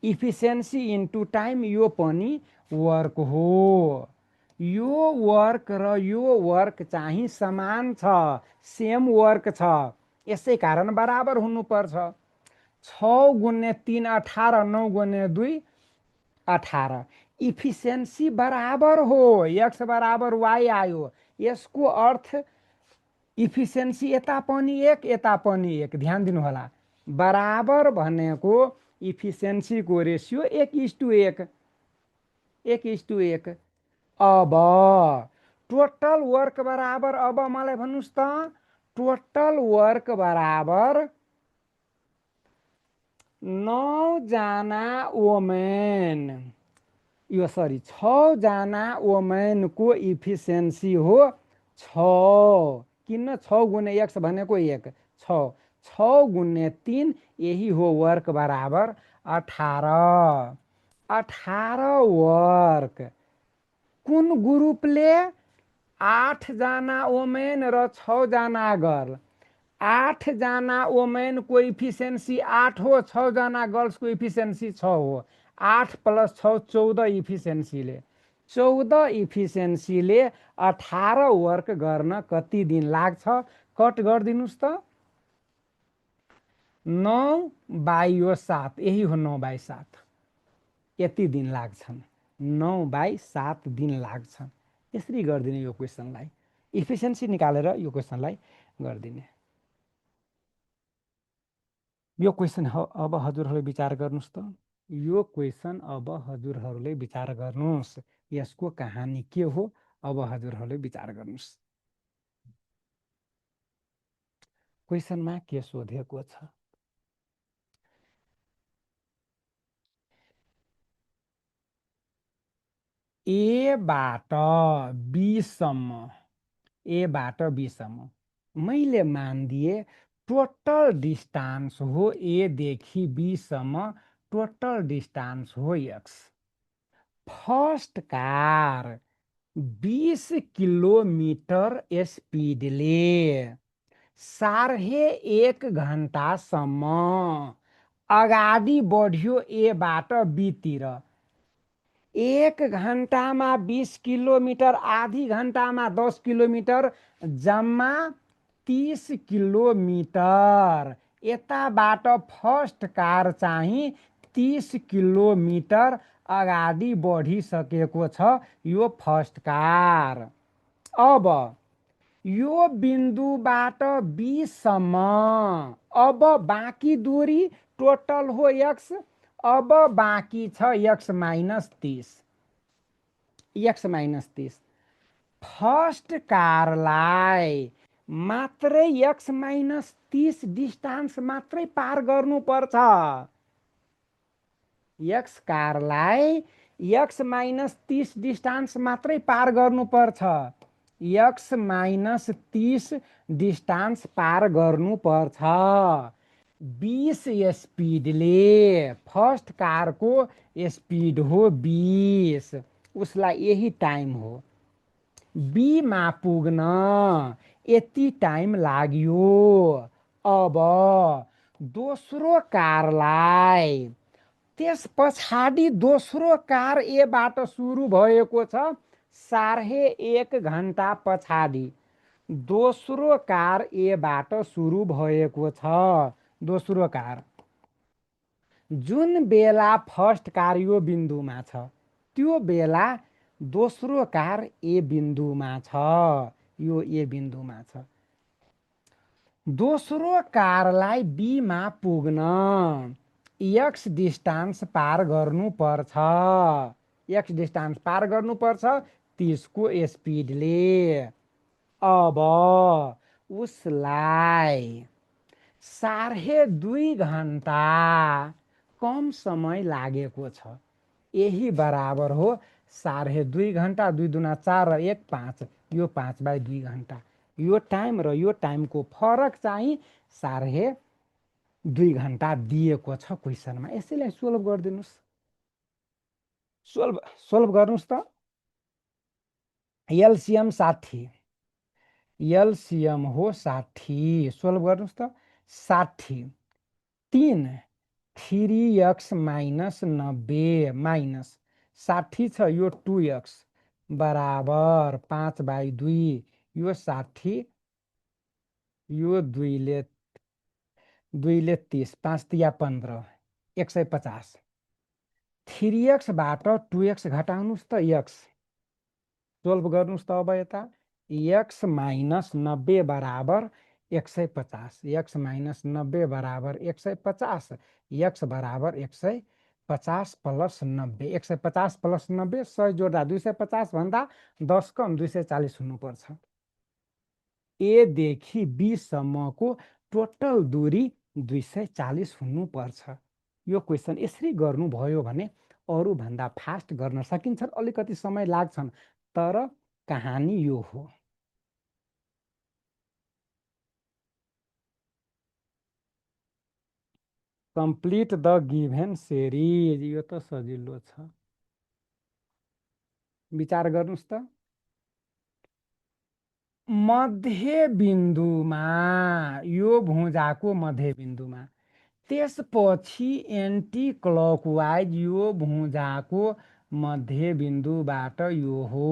इफिसियन्सी इन्टु टाइम यो पनि वर्क हो यो वर्क र यो वर्क चाहिँ समान छ सेम वर्क छ यसै कारण बराबर हुनुपर्छ 6 गुणे 3 18 9 गुणे 2 18 इफिसियन्सी बराबर हो एक्स बराबर वाई आयो यसको अर्थ इफिसियन्सी यता पनि एक ध्यान दिनु होला बराबर भनेको इफिसियन्सीको रेसियो 1:1 1:1 अब टोटल वर्क बराबर अब मलाई भन्नुस् त टोटल वर्क बराबर 9 जना वोमेन यो सरी 6 जना वोमेनको इफिसियन्सी हो 6 किन 6 गुणे एक्स भनेको 1 6 6 गुणे 3 यही हो वर्क बराबर 18 18 वर्क कुन ग्रुपले 8 जना वोमेन र 6 जना गर्ल 8 जना वोमेनको इफिसियन्सी 8 हो 6 जना गर्ल्सको इफिसियन्सी 6 हो 8 + 6 14 इफिसियन्सीले 14 इफिसियन्सीले 18 वर्क गर्न कति दिन लाग्छ कट गरिदिनुस् त 9/7 यही हो 9/7 यति दिन लाग्छन् 9/7 दिन लाग्छन् यसरी गरिदिने यो क्वेसनलाई इफिसियन्सी निकालेर यो क्वेसनलाई गरिदिने यो क्वेसन अब हजुरहरूले विचार गर्नुस् त यो क्वेसन अब हजुरहरूले विचार गर्नुस् यसको कहानी के हो अब हजुरहरूले विचार गर्नुस् क्वेसनमा के सोधेको छ ए बाट बी सम्म मैले मानिदिए टोटल डिस्टेंस हो ए देखि बी सम्म टोटल डिस्टेंस हो एक्स फर्स्ट कार 20 किलोमीटर स्पिडले 1.5 घन्टासम्म अगाडि बढ्यो ए बाट बी तिर 1 घन्टामा 20 किलोमीटर आधी घन्टामा 10 किलोमीटर जम्मा 30 किलोमीटर यताबाट फर्स्ट कार चाहिँ 30 किलोमीटर अगाडि बढिसकेको छ यो फर्स्ट कार अब यो बिन्दुबाट बी सम्म अब बाँकी दूरी टोटल हो एक्स अब बाँकी छ x - 30 फर्स्ट कारलाई मात्रै x - 30 डिस्टेंस मात्रै पार गर्नुपर्छ x कारलाई x - 30 डिस्टेंस मात्रै पार गर्नुपर्छ x - 30 डिस्टेंस पार गर्नुपर्छ 20 स्पिडले फर्स्ट कारको स्पिड हो 20 उसलाई यही टाइम हो बी मा पुग्न यति टाइम लाग्यो अब दोस्रो कारलाई त्यस पछाडि दोस्रो कार ए बाट सुरु भएको छ 1.5 घन्टा पछाडि दोस्रो कार ए बाट सुरु भएको छ दोस्रो कार जुन बेला फर्स्ट कार यो बिन्दुमा छ त्यो बेला दोस्रो कार ए बिन्दुमा छ यो ए बिन्दुमा छ दोस्रो कारलाई बी मा पुग्न एक्स डिस्टेंस पार गर्नुपर्छ एक्स डिस्टेंस पार गर्नुपर्छ 30 को स्पिडले अब उसलाई 2.5 घन्टा कम समय लागेको छ यही बराबर हो 2.5 घन्टा 2 दुना 4 र 1 5 यो 5/2 घन्टा यो टाइम र यो टाइमको फरक चाहिँ 2.5 घन्टा दिएको छ क्वेसनमा यसैलाई सोल्भ गरिदिनुस् सोल्भ गर्नुस् त एलसीएम 60 एलसीएम हो 60 सोल्भ गर्नुस् त 60 3 3x माइनस 90 माइनस 60 छ यो 2x बराबर 5/2 यो 60 यो 2ले 30 5 तिया 15 150 3x बाट 2x घटाउनुहोस् त x सोल्भ गर्नुहोस् त अब यता x माइनस 90 बराबर 150 x माइनस 90 बराबर 150 x बराबर 150 प्लस 90 150 प्लस 90 100 जोड्दा 250 भन्दा 10 कम 240 हुनुपर्छ ए देखि बी सम्मको टोटल दूरी 240 हुनुपर्छ यो क्वेसन यसरी गर्नुभयो भने अरूभन्दा फास्ट गर्न सकिन्छन् अलिकति समय लाग्छन् तर कहानी यो हो कम्प्लिट द गिभेन सेरिज यो त सजिलो छ विचार गर्नुस् त मध्य बिन्दुमा यो भुजाको मध्य बिन्दुमा त्यसपछि एन्टी क्लकवाइज यो भुजाको मध्य बिन्दुबाट यो हो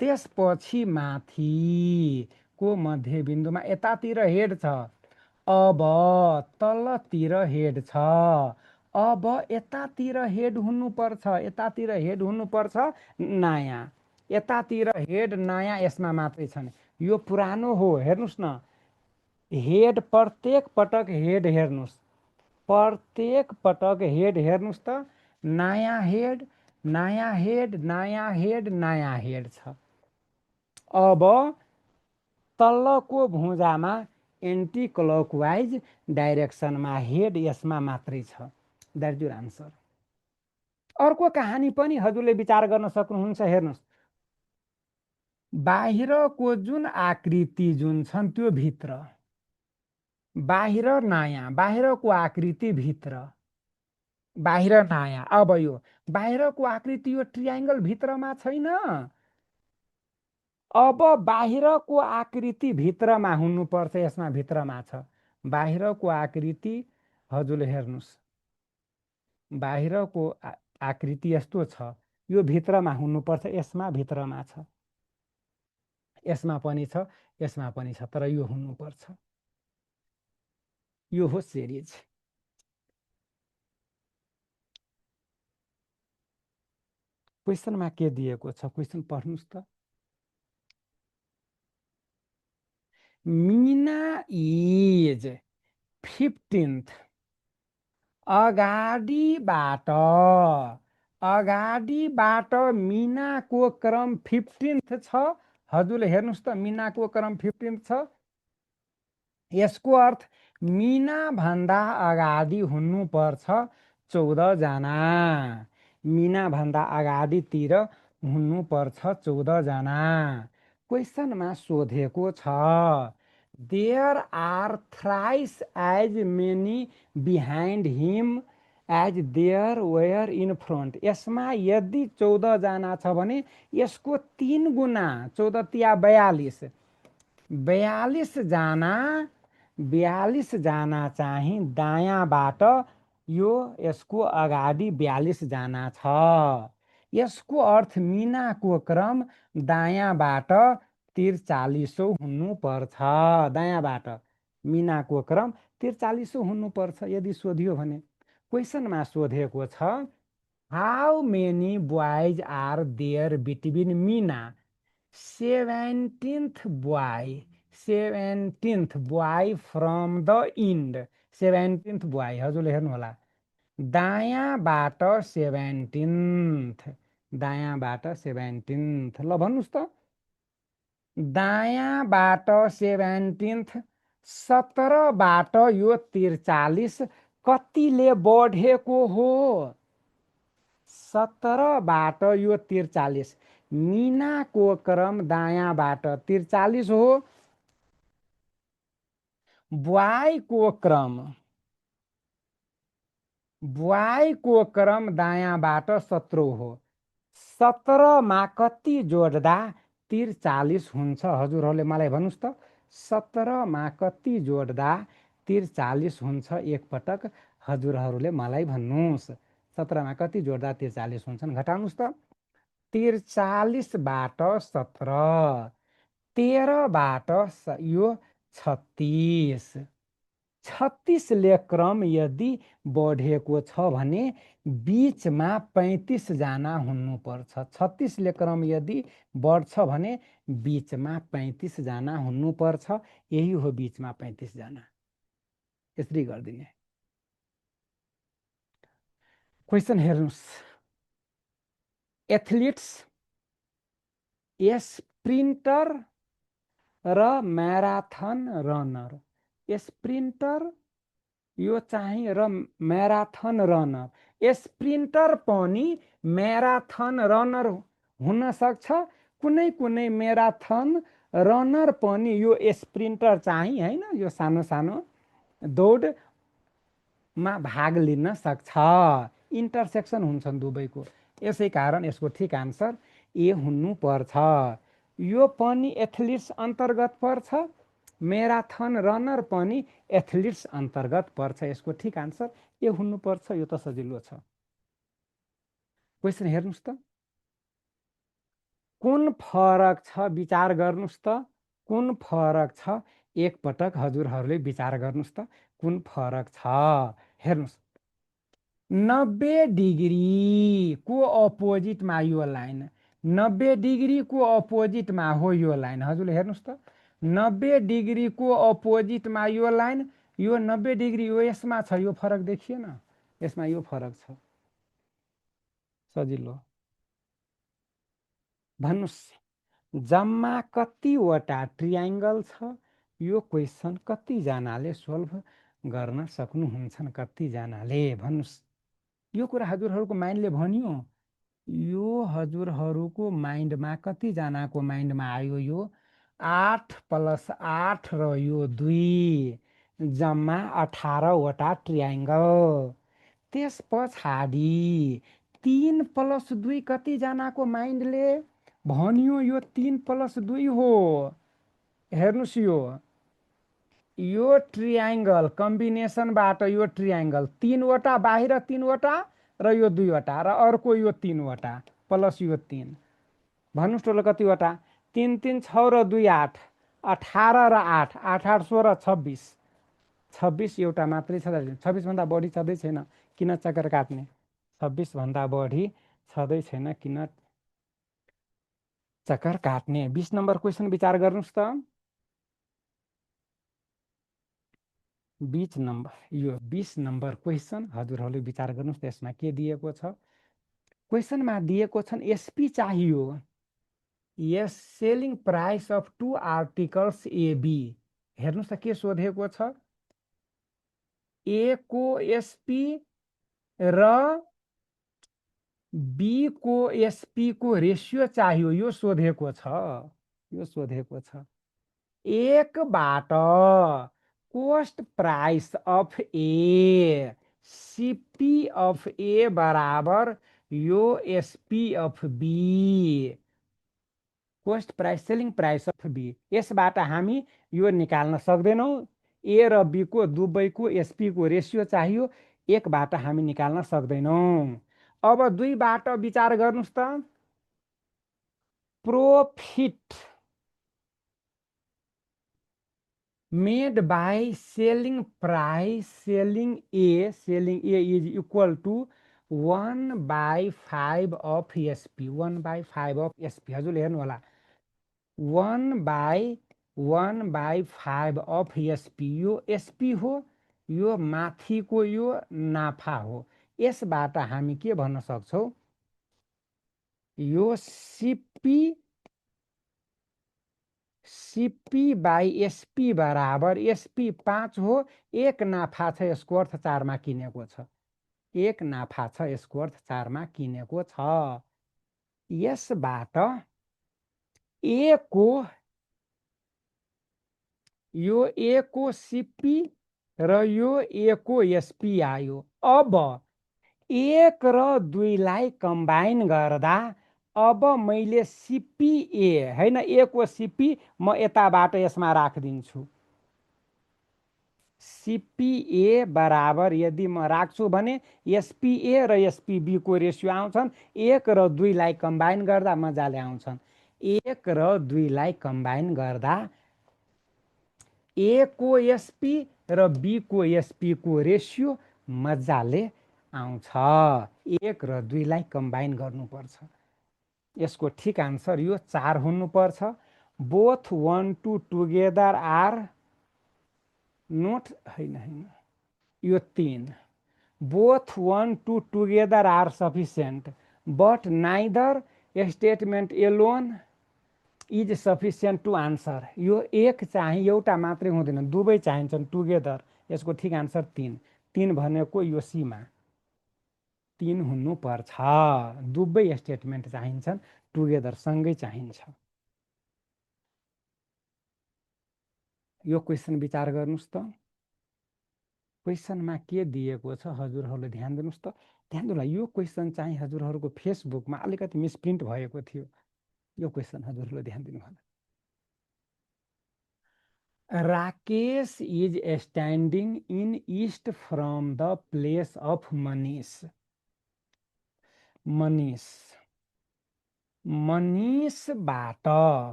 त्यसपछि माथिको मध्य बिन्दुमा यतातिर हेड छ अब तलतिर हेड छ अब यतातिर हेड हुनुपर्छ यतातिर हेड हुनुपर्छ नयाँ यतातिर हेड नयाँ यसमा मात्रै छन् यो पुरानो हो हेर्नुस् न हेड प्रत्येक पटक हेड हेर्नुस् प्रत्येक पटक हेड हेर्नुस् त नयाँ हेड नयाँ हेड नयाँ हेड नयाँ हेड छ अब तल्लो भुजामा एन्टी क्लकवाइज डाइरेक्सनमा हेड यसमा मात्रै छ द्याट युर आन्सर अर्को कहानी पनि हजुरले विचार गर्न सक्नुहुन्छ हेर्नुस् बाहिरको जुन आकृति जुन छन् त्यो भित्र बाहिर नयाँ बाहिरको आकृति भित्र बाहिर नयाँ अब यो बाहिरको आकृति यो ट्रायंगल भित्रमा छैन अब बाहिरको आकृति भित्रमा हुनुपर्छ यसमा भित्रमा छ बाहिरको आकृति हजुरले हेर्नुस् बाहिरको आकृति यस्तो छ यो भित्रमा हुनुपर्छ यसमा भित्रमा छ यसमा पनि छ यसमा पनि छ तर यो हुनुपर्छ यो हो सिरिज क्वेसनमा के दिएको छ क्वेसन पढ्नुस् त मीना इज 15th अगाडिबाट मीनाको क्रम 15th छ हजुरले हेर्नुस् त मीनाको क्रम 15th छ यसको अर्थ मीना भन्दा अगाडि हुनुपर्छ 14 जना मीना भन्दा अगाडितिर हुनुपर्छ 14 जना क्वेसनमा सोधेको छ there are thrice as many behind him as there were in front यसमा यदि 14 जना छ भने यसको 3 गुना 14 तिया 42 42 जना चाहिँ दायाँबाट यो यसको अगाडि 42 जना छ यसको अर्थ मीनाको क्रम दायाँबाट 43 हुनुपर्छ दायाँबाट मीनाको क्रम 43 हुनुपर्छ यदि सोधियो भने क्वेसनमा सोधेको छ how many boys are there between Meena 17th boy from the end 17th boy हजुरले हेर्नु होला दायाँबाट 17th दायाँबाट 17th ल भन्नुस् त दायाँबाट 17th 17बाट यो 43 कतिले बढेको हो 17बाट यो 43 मीनाको क्रम दायाँबाट 43 हो बुवाईको क्रम दायाँबाट 17 हो 17 मा कति जोड्दा 43 हुन्छ हजुरहरूले मलाई भन्नुस् त 17 मा कति जोड्दा 43 हुन्छ एकपटक, हजुरहरूले मलाई भन्नुहोस्। 17 मा कति जोड्दा 43 हुन्छन् घटाउनुहोस् त। 43 बाट 17, 13 बाट यो 36, 36ले क्रम यदि बढेको छ भने बीचमा 35 जना हुनुपर्छ। 36ले क्रम यदि बढ्छ भने बीचमा 35 जना हुनुपर्छ। यही हो बीचमा 35 जना। यसरी गरिदिने। क्वेसन हेर्नुहोस्। एथलिट्स, स्प्रिन्टर र म्याराथन रनर। स्प्रिन्टर यो चाहिँ र म्याराथन रनर। स्प्रिन्टर पनि म्याराथन रनर हुन सक्छ, कुनै कुनै म्याराथन रनर पनि यो स्प्रिन्टर चाहिँ हैन, यो सानो सानो दौडमा भाग लिन सक्छ। इन्टरसेक्सन हुन्छन् दुवैको। यसै कारण यसको ठिक आन्सर ए हुनुपर्छ। यो पनि एथलिट्स अन्तर्गत पर्छ, म्याराथन रनर पनि एथलिट्स अन्तर्गत पर्छ। यसको ठिक आन्सर ए हुनुपर्छ। यो त सजिलो छ। क्वेसन हेर्नुहोस् त। कुन फरक छ विचार गर्नुहोस् त। कुन फरक छ एकपटक हजुरहरूले विचार गर्नुहोस् त। कुन फरक छ हेर्नुहोस्। 90 डिग्रीको अपोजिटमा यो लाइन, 90 डिग्रीको अपोजिटमा हो यो लाइन। हजुरले हेर्नुहोस् त। 90 डिग्रीको अपोजिटमा यो लाइन, यो 90 डिग्री यो यसमा छ, यो फरक देखिएन। यसमा यो फरक छ। सजिलो। भन्नुहोस् जम्मा कतिवटा ट्रायंगल छ। यो क्वेसन कतिजनाले सोल्भ गर्न सक्नुहुन्छन्? कतिजनाले भन्नुहोस्। यो कुरा हजुरहरूको माइन्डले भन्यो। यो हजुरहरूको माइन्डमा कतिजनाको माइन्डमा आयो? यो 8 + 8 र यो 2 जम्मा 18वटा ट्रायंगल। त्यस पछाडि 3 + 2 कतिजनाको माइन्डले भन्यो? यो 3 + 2 हो। हेर्नुहोस् यो ट्रायंगल कम्बिनेसनबाट यो ट्रायंगल 3वटा बाहिर, 3वटा र यो 2वटा र अर्को यो 3वटा प्लस यो 3। भन्नुहोस् टोटल कतिवटा? 3 3 6 र 2 8, 18 र 8, 8 8 16 26, 26 एउटा मात्रै छ। 26 भन्दा बढी छँदै छैन, किन चक्कर काट्ने? 26 भन्दा बढी छँदै छैन, किन चक्कर काट्ने? 20 नम्बर क्वेसन विचार गर्नुहोस् त। 20 नम्बर, यो 20 नम्बर क्वेसन हजुरहरूले विचार गर्नुहोस् त। यसमा के दिएको छ? क्वेसनमा दिएको छन् एसपी चाहियो। यस selling price of 2 articles AB. हेर्नुहोस् त के सोधेको छ? ए को एसपी र बी को एसपी को रेसियो चाहियो। यो सोधेको छ। यो सोधेको छ। एकबाट cost price of A, CP of A बराबर यो SP of B, cost price selling price of B. यसबाट हामी यो निकाल्न सक्दैनौँ। ए र बी को दुवैको एसपी को रेसियो चाहियो। एकबाट हामी निकाल्न सक्दैनौँ। अब 2बाट विचार गर्नुहोस् त। Profit made by selling price selling A is equal to 1/5 of SP, 1/5 of SP। हजुरले हेर्नु होला, 1/5 of SP। यो SP हो, यो माथिको यो नाफा हो। यसबाट हामी के भन्न सक्छौँ? यो सीपी बाई एसपी बराबर एसपी 5 हो। एक नाफा छ, यसको अर्थ 4मा किनेको छ। एक नाफा छ, यसको अर्थ 4मा किनेको छ। यसबाट ए को यो ए को सीपी र यो ए को एसपी आयो। अब 1 र 2 लाई कम्बाइन गर्दा अब मैले सीपीए हैन, ए को सीपी म यताबाट यसमा राखिदिन्छु। सिपिए बराबर यदि म राख्छु भने एसपिए र एसपिबीको रेसियो आउँछन् 1 र 2 लाई कम्बाइन गर्दा मजाले आउँछन् 1 र 2 लाई कम्बाइन गर्दा ए को एसपी र बी को एसपी को रेसियो मजाले आउँछ 1 र 2 लाई कम्बाइन गर्नुपर्छ यसको ठिक आन्सर यो 4 हुनुपर्छ बोथ 1 2 टुगेदर आर नोट हैन यो 3 both 1 2 together are sufficient but neither statement alone is sufficient to answer यो एक चाहिँ एउटा मात्रै हुँदैन दुवै चाहिन्छन् टुगेदर यसको ठिक आन्सर 3 3 भनेको यो सीमा 3 हुनुपर्छ दुवै स्टेटमेन्ट चाहिन्छन् टुगेदर सँगै चाहिन्छ यो क्वेशन विचार गर्नुस् त क्वेसनमा के दिएको छ हजुरहरूले ध्यान दिनुस् त ध्यान दिनुला यो क्वेसन चाहिँ हजुरहरूको फेसबुकमा अलिकति मिसप्रिन्ट भएको थियो यो क्वेसन हजुरहरूले ध्यान दिनु होला Rakesh is standing in east from the place of Manish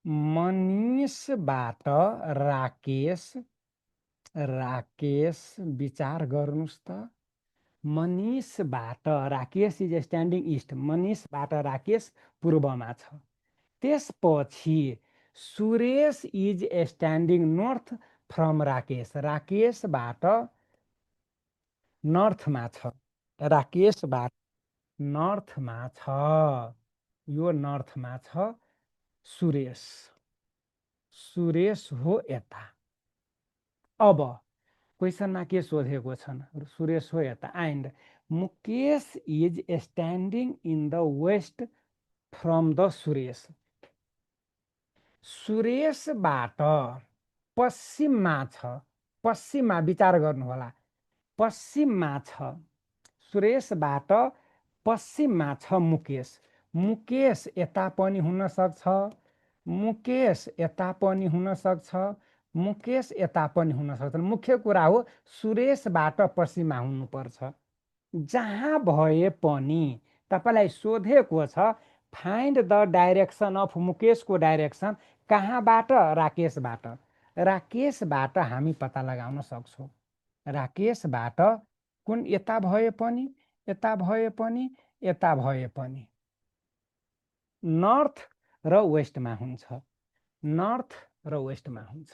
मनीषबाट राकेश विचार गर्नुस् त मनीषबाट राकेश इज स्ट्यान्डिङ ईस्ट मनीषबाट राकेश पूर्वमा छ त्यसपछि Suresh is standing north from राकेशबाट नर्थमा छ राकेशबाट नर्थमा छ यो नर्थमा छ सुरेश हो यता अब क्वेसनमा के सोधेको छन् सुरेश हो यता and Mukesh is standing in the west from the सुरेशबाट पश्चिममा छ पश्चिममा विचार गर्नुहोला पश्चिममा छ सुरेशबाट पश्चिममा छ मुकेश यता पनि हुन सक्छ मुकेश यता पनि हुन सक्छ मुकेश यता पनि हुन सक्छन् मुख्य कुरा हो सुरेशबाट पश्चिममा हुनुपर्छ जहाँ भए पनि तपाईलाई सोधेको छ फाइन्ड द डाइरेक्सन अफ मुकेशको डाइरेक्सन कहाँबाट राकेशबाट हामी पत्ता लगाउन सक्छौँ राकेशबाट कुन यता भए पनि नर्थ र वेस्टमा हुन्छ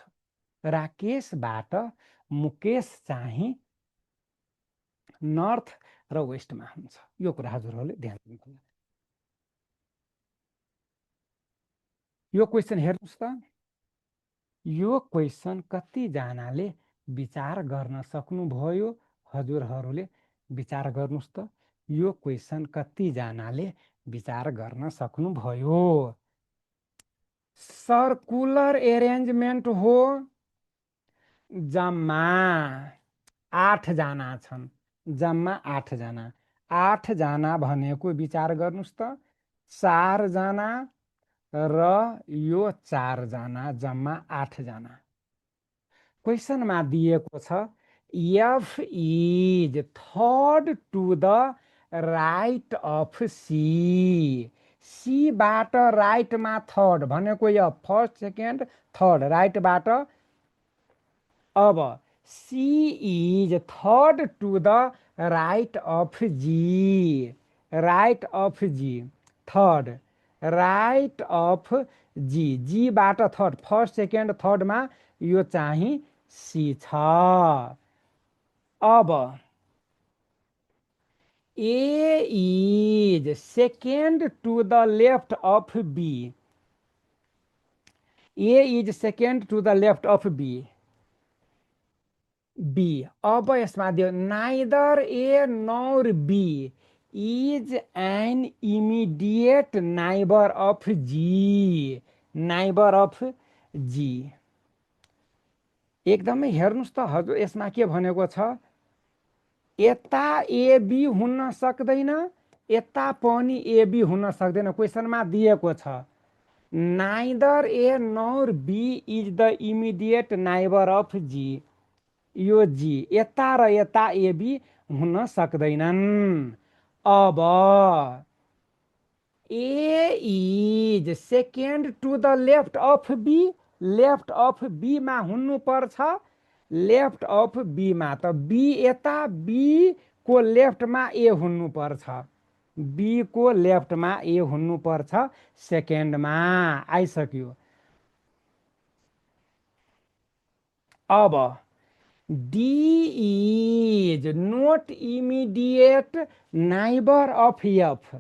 राकेशबाट मुकेश चाहिँ नर्थ र वेस्टमा हुन्छ यो कुरा हजुरहरूले ध्यान दिनुहोला यो क्वेसन हेर्नुस् त यो क्वेसन कतिजनाले विचार गर्न सक्नुभयो हजुरहरूले विचार गर्नुस् त यो क्वेसन कतिजनाले विचार गर्न सक्नुभयो सर्कुलर एरेन्जमेन्ट हो जम्मा 8 जना छन् जम्मा 8 जना 8 जना भनेको विचार गर्नुस् त 4 जना र यो 4 जना जम्मा 8 जना क्वेसनमा दिएको छ F is third to the right of सीबाट राइटमा थर्ड भनेको यो फर्स्ट सेकेन्ड थर्ड राइटबाट अब C is third to the right of G third right of जीबाट थर्ड फर्स्ट सेकेन्ड थर्डमा यो चाहिँ सी छ अब A is second to the left of B B अब यसमा दियो neither A nor B is an immediate neighbour of G एकदमै हेर्नुस् त हजुर यसमा के भनेको छ यता एबी हुन सक्दैन यता पनि एबी हुन सक्दैन क्वेसनमा दिएको छ neither A nor B is the immediate neighbour of G. यो जी यता र यता ए बी हुन सक्दैनन्। अब A is second to the left of B. Left of बीमा हुनुपर्छ। लेफ्ट अफ बीमा त बी यता बी को लेफ्टमा ए हुनुपर्छ। बी को लेफ्टमा ए हुनुपर्छ सेकेन्डमा। आइसक्यो। अब D is note immediate neighbour of F.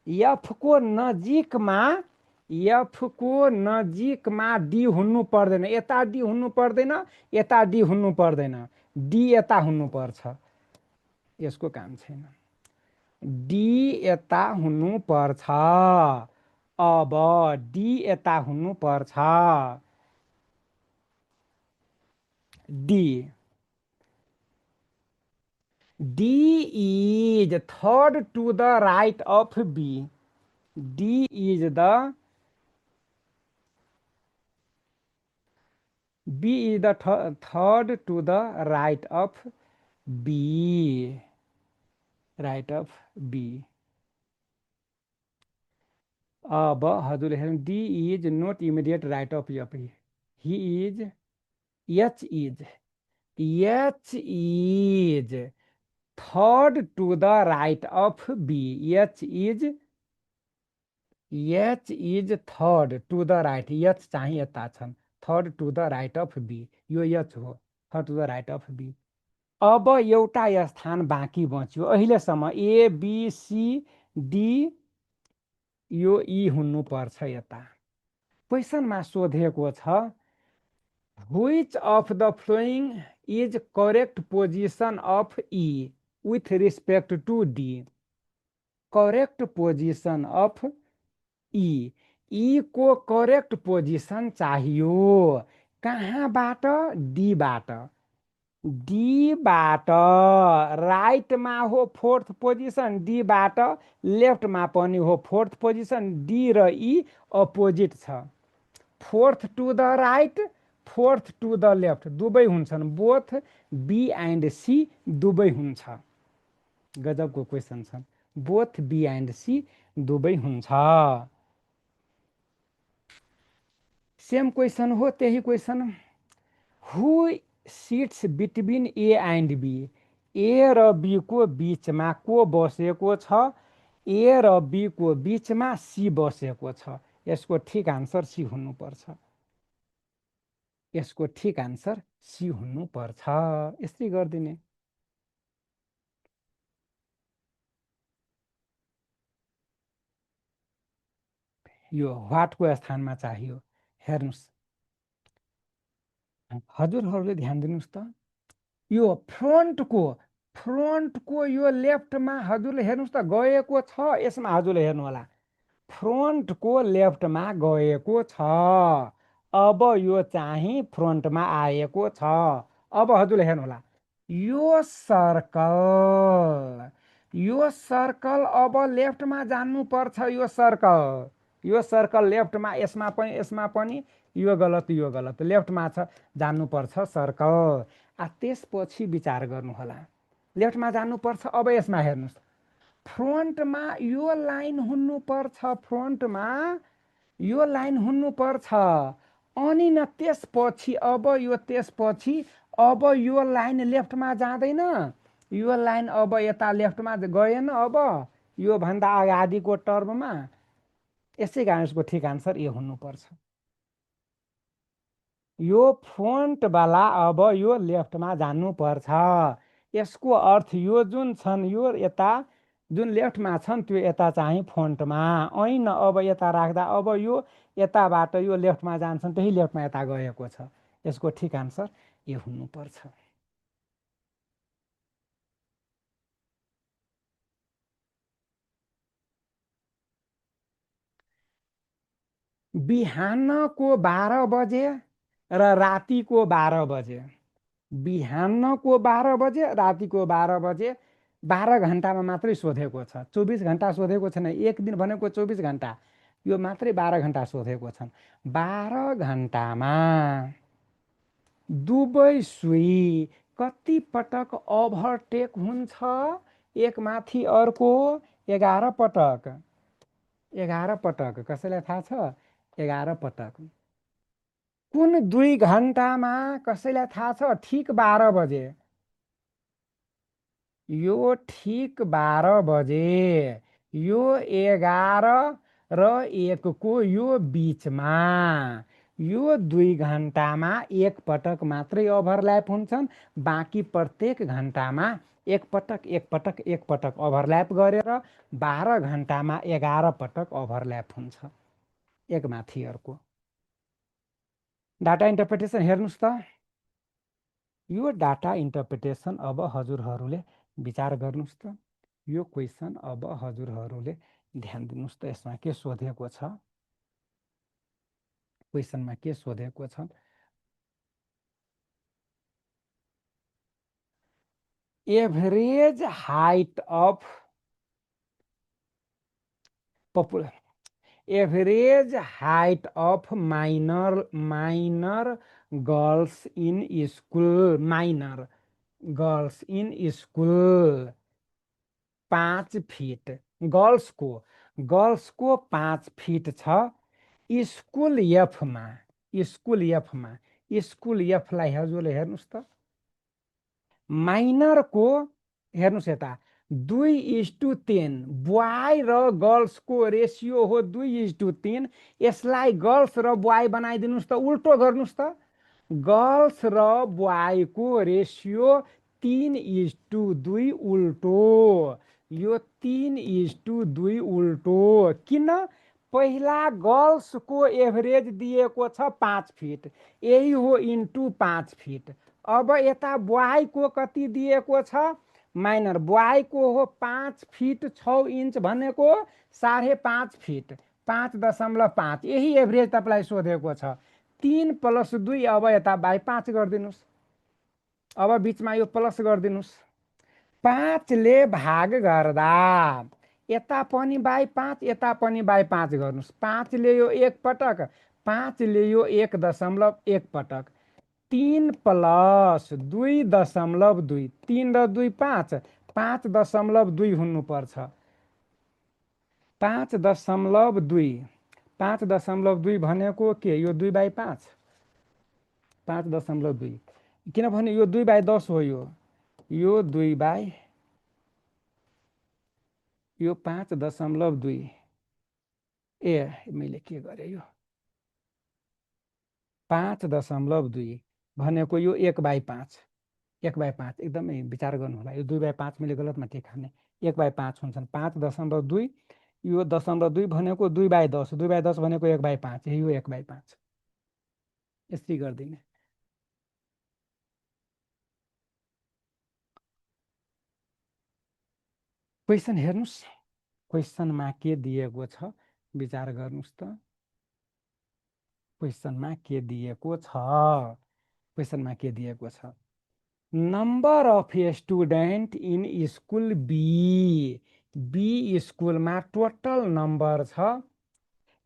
F को नजिकमा एफ को नजिकमा डी हुनु पर्दैन। यता डी हुनु पर्दैन, यता डी हुनु पर्दैन, डी यता हुनुपर्छ। यसको काम छैन। डी यता हुनुपर्छ। अब डी यता हुनुपर्छ। D D is third to the right of B. D is the B is the third to the right of B. Right of B. अब हजुरले हेर्नु D is not immediate right of F. He is H is third to the right of B. H is third to the right. H चाहिँ यता छन्। Third to the right of B. यो एच हो, third to the right of B. अब एउटा स्थान बाँकी बच्यो अहिलेसम्म। ए बी सी डी यो ई हुनुपर्छ यता। क्वेसनमा सोधेको छ which of the following is correct position of E with respect to D. Correct position of E को करेक्ट पोजिसन चाहियो। कहाँबाट? डीबाट। डीबाट राइटमा हो फोर्थ पोजिसन, डीबाट लेफ्टमा पनि हो फोर्थ पोजिसन। डी र ई अपोजिट छ। Fourth to the right, fourth to the left दुवै हुन्छन्। बोथ बी एन्ड सी दुवै हुन्छ। गजबको क्वेसन छन्। बोथ बी एन्ड सी दुवै हुन्छ। सेम क्वेसन हो, त्यही question. Who sits between A and B. A र बी को बिचमा को बसेको छ? ए र बी को बिचमा सी बसेको छ। यसको ठिक आन्सर सी हुनुपर्छ। यसको ठिक आन्सर सी हुनुपर्छ। यसरी गरिदिने। यो व्हाटको स्थानमा चाहियो। हेर्नुस् हजुरहरूले ध्यान दिनुहोस् त। यो फ्रन्टको यो लेफ्टमा हजुरले हेर्नुहोस् त गएको छ। यसमा हजुरले हेर्नु होला फ्रन्टको लेफ्टमा गएको छ। अब यो चाहिँ फ्रन्टमा आएको छ। अब हजुरले हेर्नु होला यो सर्कल अब लेफ्टमा जानुपर्छ। यो सर्कल लेफ्टमा, यसमा पनि यो गलत यो गलत, लेफ्टमा छ जानुपर्छ सर्कल। त्यसपछि विचार गर्नुहोला लेफ्टमा जानुपर्छ। अब यसमा हेर्नुहोस् फ्रन्टमा यो लाइन हुनुपर्छ। फ्रन्टमा यो लाइन हुनुपर्छ। अनि न त्यसपछि अब यो त्यसपछि अब यो लाइन लेफ्टमा जाँदैन। यो लाइन अब यता लेफ्टमा गएन। अब यो भन्दा अगाडिको टर्ममा। यसै कारण यसको ठिक आन्सर ए हुनुपर्छ। यो फ्रन्टवाला अब यो लेफ्टमा जानुपर्छ। यसको अर्थ यो जुन छन् यो यता जुन लेफ्टमा छन् त्यो यता चाहिँ फ्रन्टमा। ऐन अब यता राख्दा अब यो यताबाट यो लेफ्टमा जान्छन्, त्यही लेफ्टमा यता गएको छ। यसको ठिक आन्सर ए हुनुपर्छ। बिहानको 12 बजे र रातिको 12 बजे। बिहानको 12 बजे, रातिको 12 बजे। 12 घन्टामा मात्रै सोधेको छ, 24 घन्टा सोधेको छैन। एक दिन भनेको 24 घन्टा, यो मात्रै 12 घण्टा सोधेको छन्। 12 घण्टामा दुवै सुई कति पटक ओभरटेक हुन्छ? एक माथि अर्को 11 पटक। 11 पटक। कसैलाई थाहा छ? 11 पटक। कुन 2 घण्टामा? कसैलाई थाहा छ? ठिक 12 बजे। यो ठिक 12 बजे। यो 11 र 1 को यो बिचमा यो 2 घण्टामा एक पटक मात्रै ओभरल्याप हुन्छन्। बाँकी प्रत्येक घण्टामा एक पटक एक पटक एक पटक ओभरल्याप गरेर 12 घण्टामा 11 पटक ओभरल्याप हुन्छ एक माथि अर्को। डाटा इन्टरप्रिटेसन हेर्नुस् त। यो डाटा इन्टरप्रिटेसन अब हजुरहरूले विचार गर्नुस् त। यो क्वेसन अब हजुरहरूले ध्यान दिनुस् त। यसमा के सोधेको छ? क्वेसनमा के सोधेको छ? Average height of average height of minor girls in school. Minor girls in school 5 feet. गर्ल्सको 5 फिट छ। स्कुल एफमा स्कुल एफलाई हजुरले हेर्नुस् त। माइनरको हेर्नुस् यता 2:10 बोय र गर्ल्सको रेसियो हो 2:3। यसलाई गर्ल्स र बोय बनाइदिनुस् त। उल्टो गर्नुस् त। गर्ल्स र बोयको रेसियो 3:2 उल्टो। यो 3:2 उल्टो। किन? पहिला गर्ल्सको एभरेज दिएको छ 5 फिट, यही हो इन्टु 5 फिट। अब यता बोयको कति दिएको छ? माइनर बोयको हो 5 फिट 6 इन्च भनेको 5.5 फिट 5.5। यही एभरेज तपाईँलाई सोधेको छ। 3 + 2 अब यता बाई 5 गरिदिनुस्। अब बिचमा यो प्लस गरिदिनुस्। 5 ले भाग गर्दा यता पनि बाई 5 यता पनि बाई 5 गर्नुस्। 5 ले यो 1 पटक 5 ले यो 1.1 पटक 3 + 2.2 3 र 2 5 5.2 हुनुपर्छ। 5.2 5.2 भनेको के? यो 2/5 5.2 किनभने यो 2/10 हो। यो 2 यो 5.2 ए मैले के गरेँ? यो 5.2 भनेको यो 1/5 1/5 एकदमै विचार गर्नु होला। यो 2/5 मैले गलतमा टिक हाल्ने। 1/5 हुन्छन् 5.2। यो 0.2 भनेको 2/10 2/10 भनेको 1/5 यही हो 1/5। यसरी गरिदिने। क्वेसन हेर्नुस्। क्वेसनमा के दिएको छ विचार गर्नुस् त। क्वेसनमा के दिएको छ? क्वेसनमा के दिएको छ? Number of student in school B स्कुलमा टोटल नम्बर छ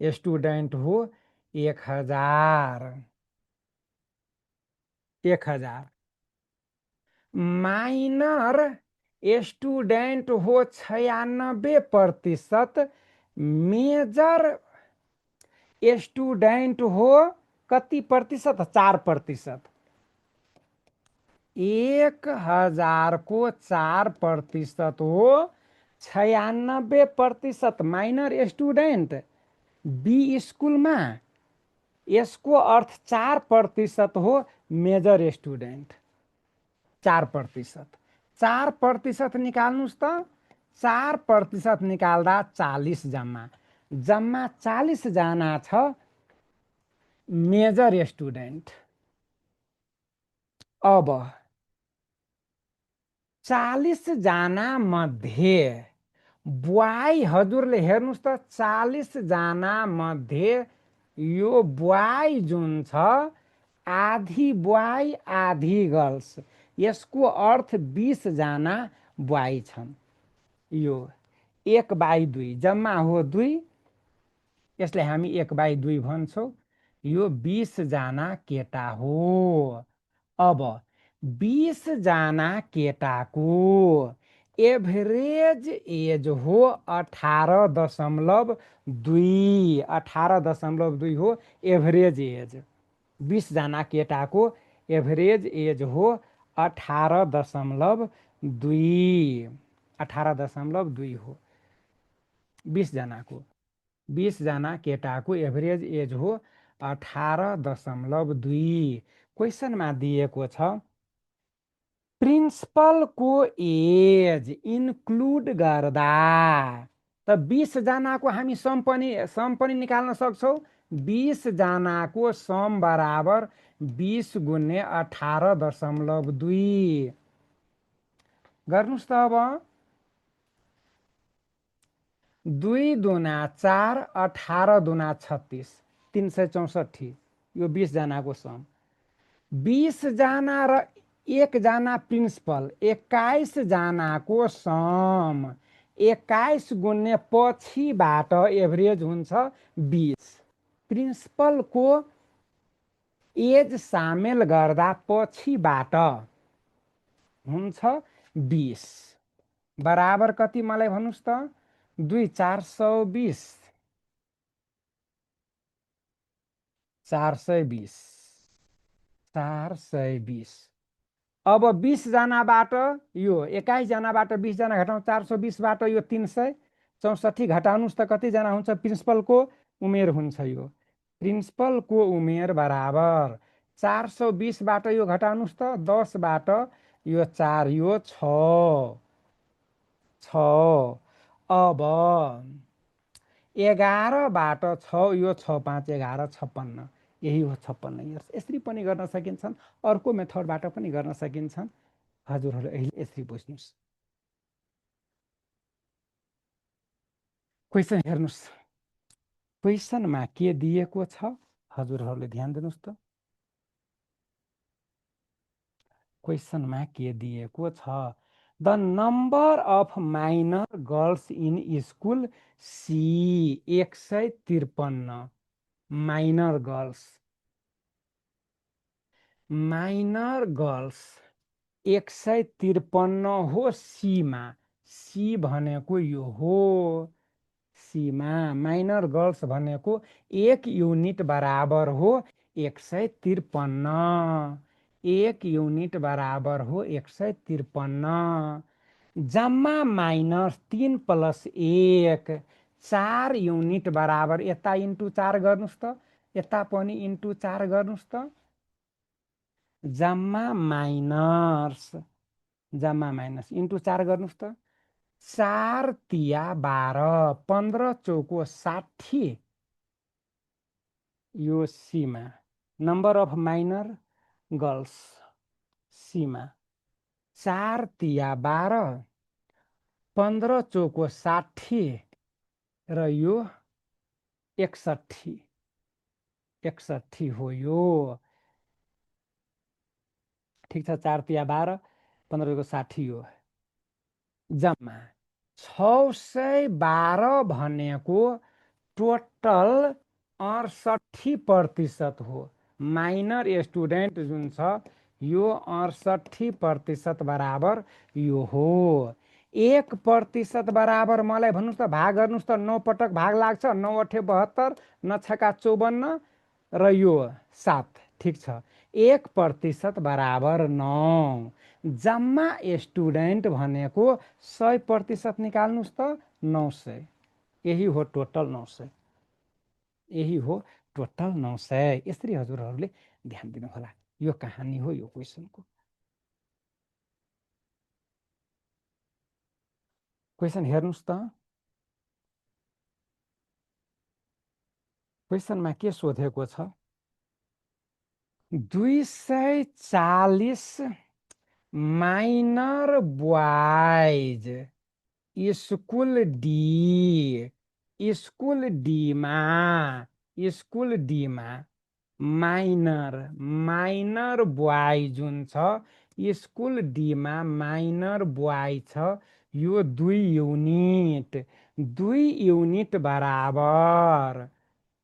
स्टुडेन्ट हो 1000 माइनर स्टुडेन्ट हो 96%। मेजर स्टुडेन्ट हो कति प्रतिशत? 4%। 1000 को 4% हो 96% माइनर स्टुडेन्ट बी स्कुलमा। यसको अर्थ 4% हो मेजर स्टुडेन्ट। 4% 4% निकाल्नुस् त। 4% निकाल्दा 40 जम्मा 40 जना छ मेजर स्टुडेन्ट। अब 40 जना मध्ये बोय हजुरले हेर्नुस् त। 40 जना मध्ये यो बोय जुन छ आधी बोय आधी गर्ल्स। यसको अर्थ 20 जना बोय छन्। यो 1/2 जम्मा हो 2 यसलाई हामी 1/2 भन्छौँ। यो 20 जना केटा हो। अब 20 जना केटाको एभरेज एज हो 18.2। 18.2 हो एभरेज एज। 20 जना केटाको एभरेज एज हो 18.2। 18.2 हो 20 जनाको। 20 जना केटाको एभरेज एज हो 18.2। क्वेसनमा दिएको छ प्रिन्सिपलको एज इन्क्लुड गर्दा त 20 जनाको हामी सम पनि निकाल्न सक्छौँ। 20 जनाको सम बराबर 20 गुणे 18.2 गर्नुहोस् त। अब 2 दुना 4 18 दुना 36 364 यो 20 जनाको सम। 20 जना र 1 जना प्रिन्सिपल 21 जनाको सम 21 गुणे पछिबाट एभरेज हुन्छ 20। प्रिन्सिपलको एज सामेल गर्दा पछिबाट हुन्छ 20 बराबर कति मलाई भन्नुहोस् त। 2 420 420 420। अब 20 जनाबाट यो 21 जनाबाट 20 जना घटाउँ 420 बाट यो 364 घटाउनुहोस् त कति जना हुन्छ। प्रिन्सिपलको उमेर हुन्छ यो। प्रिन्सिपलको उमेर बराबर 420 बाट यो घटाउनुहोस् त 10 बाट यो 4 यो 6 6। अब 11 बाट 6 यो 6 5 11 56 यही हो 56 इयर्स। यसरी पनि गर्न सकिन्छन्। अर्को मेथडबाट पनि गर्न सकिन्छन्। हजुरहरू अहिले यसरी बुझ्नुहोस्। क्वेसन हेर्नुहोस्। क्वेसनमा के दिएको छ हजुरहरूले ध्यान दिनुहोस् त। क्वेसनमा के दिएको छ the number of minor girls in school C 153 minor girls 153 हो सीमा। सी भनेको यो हो सीमा। माइनर गर्ल्स भनेको 1 युनिट बराबर हो 153। 1 युनिट बराबर हो 153। जम्मा माइनस 3 + 1 4 युनिट बराबर यता इन्टु 4 गर्नुहोस् त। यता पनि इन्टु 4 गर्नुहोस् त। जम्मा माइनस इन्टु 4 गर्नुहोस् त। 4 तिया 12 15 चौको 60 यो सीमा। नम्बर अफ माइनर गर्ल्स सीमा 4 तिया 12 15 चौको 60 र यो 61 हो यो। ठिक छ। 4 तिया 12 15 चौको 60 हो। जम्मा 612 भनेको टोटल 68% हो। माइनर स्टुडेन्ट जुन छ यो 68% बराबर यो हो। 1% बराबर मलाई भन्नुहोस् त भाग गर्नुहोस् त। 9 पटक भाग लाग्छ। 9 8 72 9 छका 54 र यो 7। ठिक छ। 1% बराबर 9। जम्मा स्टुडेन्ट भनेको 100% निकाल्नुहोस् त 900। यही हो टोटल 900। यही हो टोटल 900। यसरी हजुरहरूले ध्यान दिनुहोला। यो कहानी हो यो क्वेसनको। क्वेसन हेर्नुहोस् त। क्वेसनमा के सोधेको छ 240 माइनर बॉयज स्कुल डीमा माइनर बॉय जुन छ स्कुल डीमा माइनर बॉय छ यो 2 युनिट बराबर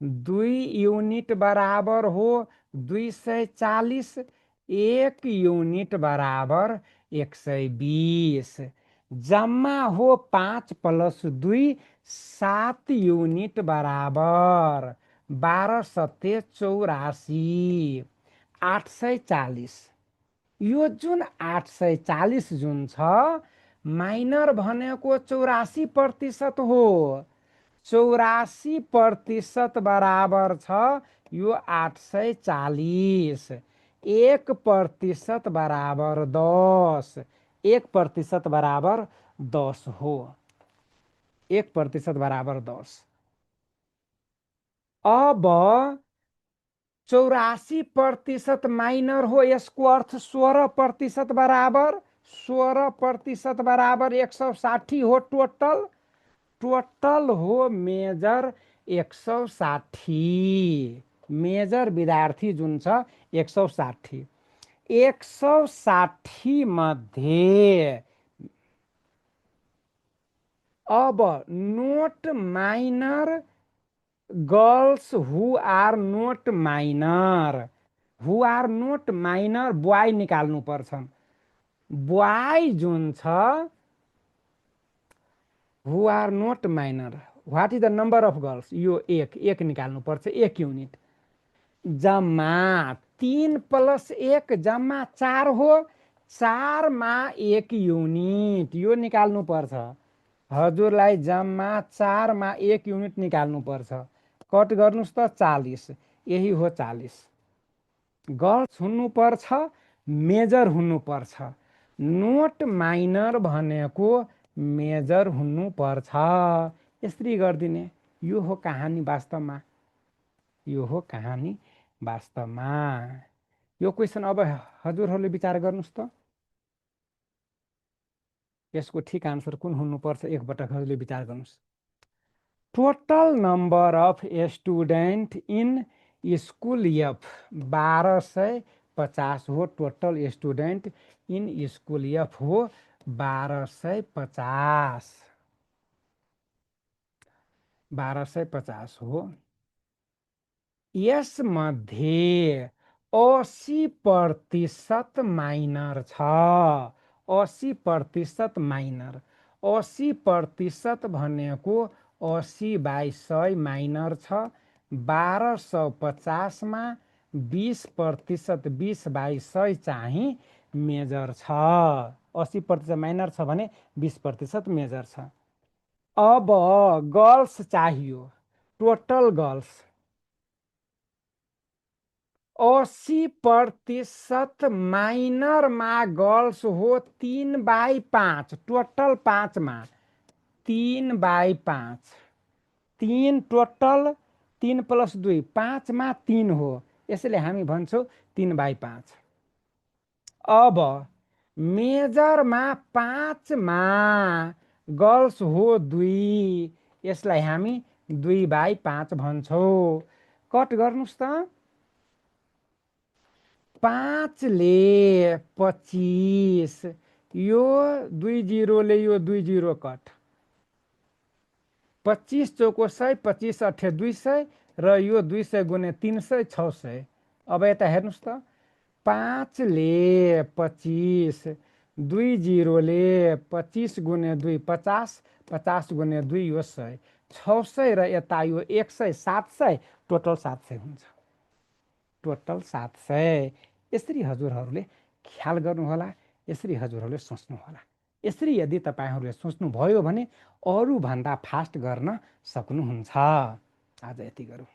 2 युनिट बराबर हो 240, 1 युनिट बराबर 120। जम्मा हो 5 + 2 7 युनिट बराबर 12 सत्ते 84 840। यो जुन 840 जुन छ माइनर भनेको 84% हो। 84% बराबर छ यो 840। 1% बराबर 10। 1% बराबर 10 हो। 1% बराबर 10। अब 84% माइनर हो, यसको अर्थ 16% बराबर 16% बराबर 160 हो। टोटल टोटल हो मेजर 160। मेजर विद्यार्थी जुन छ 160। 160 मध्ये अब not minor girls who are not minor, who are not minor boy निकाल्नु पर्छ। बोय जुन छ who are not minor, what is the number of girls, यो एक निकाल्नु पर्छ, 1 युनिट। जम्मा 3 + 1 जम्मा 4 हो। 4 मा 1 युनिट यो निकाल्नु पर्छ। हजुरलाई जम्मा 4 मा 1 युनिट निकाल्नु पर्छ। कट गर्नुस् त 40, यही हो 40। गर्ल्स हुनु पर्छ, मेजर हुनु पर्छ। नोट माइनर भनेको मेजर हुनु पर्छ। यसरी गर्दिने। यो हो कहानी वास्तवमा। यो हो कहानी वास्तवमा। यो क्वेसन अब हजुरहरूले विचार गर्नुस् त यसको ठीक आन्सर कुन हुनुपर्छ, एकपटक हजुरले विचार गर्नुस्। Total number of student in school F 1250 हो। Total student in school F हो 1250। 1250 हो। यसमध्ये 80% माइनर छ। 80% माइनर। 80% भनेको 80/100 माइनर छ। 1250 मा 20%, 20/100 चाहिँ मेजर छ। 80% माइनर छ भने 20% मेजर छ। अब गर्ल्स चाहियो, टोटल गर्ल्स। 80% माइनर मा गर्ल्स हो 3/5। टोटल 5 मा 3/5। 3 टोटल 3 + 2 5 मा 3 हो, यसैले हामी भन्छौँ 3/5। अब मेजरमा 5 मा गर्ल्स हो 2, यसलाई हामी 2/5 भन्छौँ। कट गर्नुस् त। 5 ले 25, यो 2 0ले यो 2 0 कट। 25 चौको 100, 25 अठे 200 र यो 200 गुणे 300 600। अब यता हेर्नुस् त। 5 ले 25, 2 0ले 25 गुणे 2 50, 50 गुणे 2 यो 100, 600 र यता यो 100 700, टोटल 700 हुन्छ। टोटल 700। यसरी हजुरहरूले ख्याल गर्नुहोला, यसरी हजुरहरूले सोच्नुहोला। यसरी यदि तपाईहरूले सोच्नुभयो भने अरूभन्दा फास्ट गर्न सक्नुहुन्छ। आज यति गरौँ।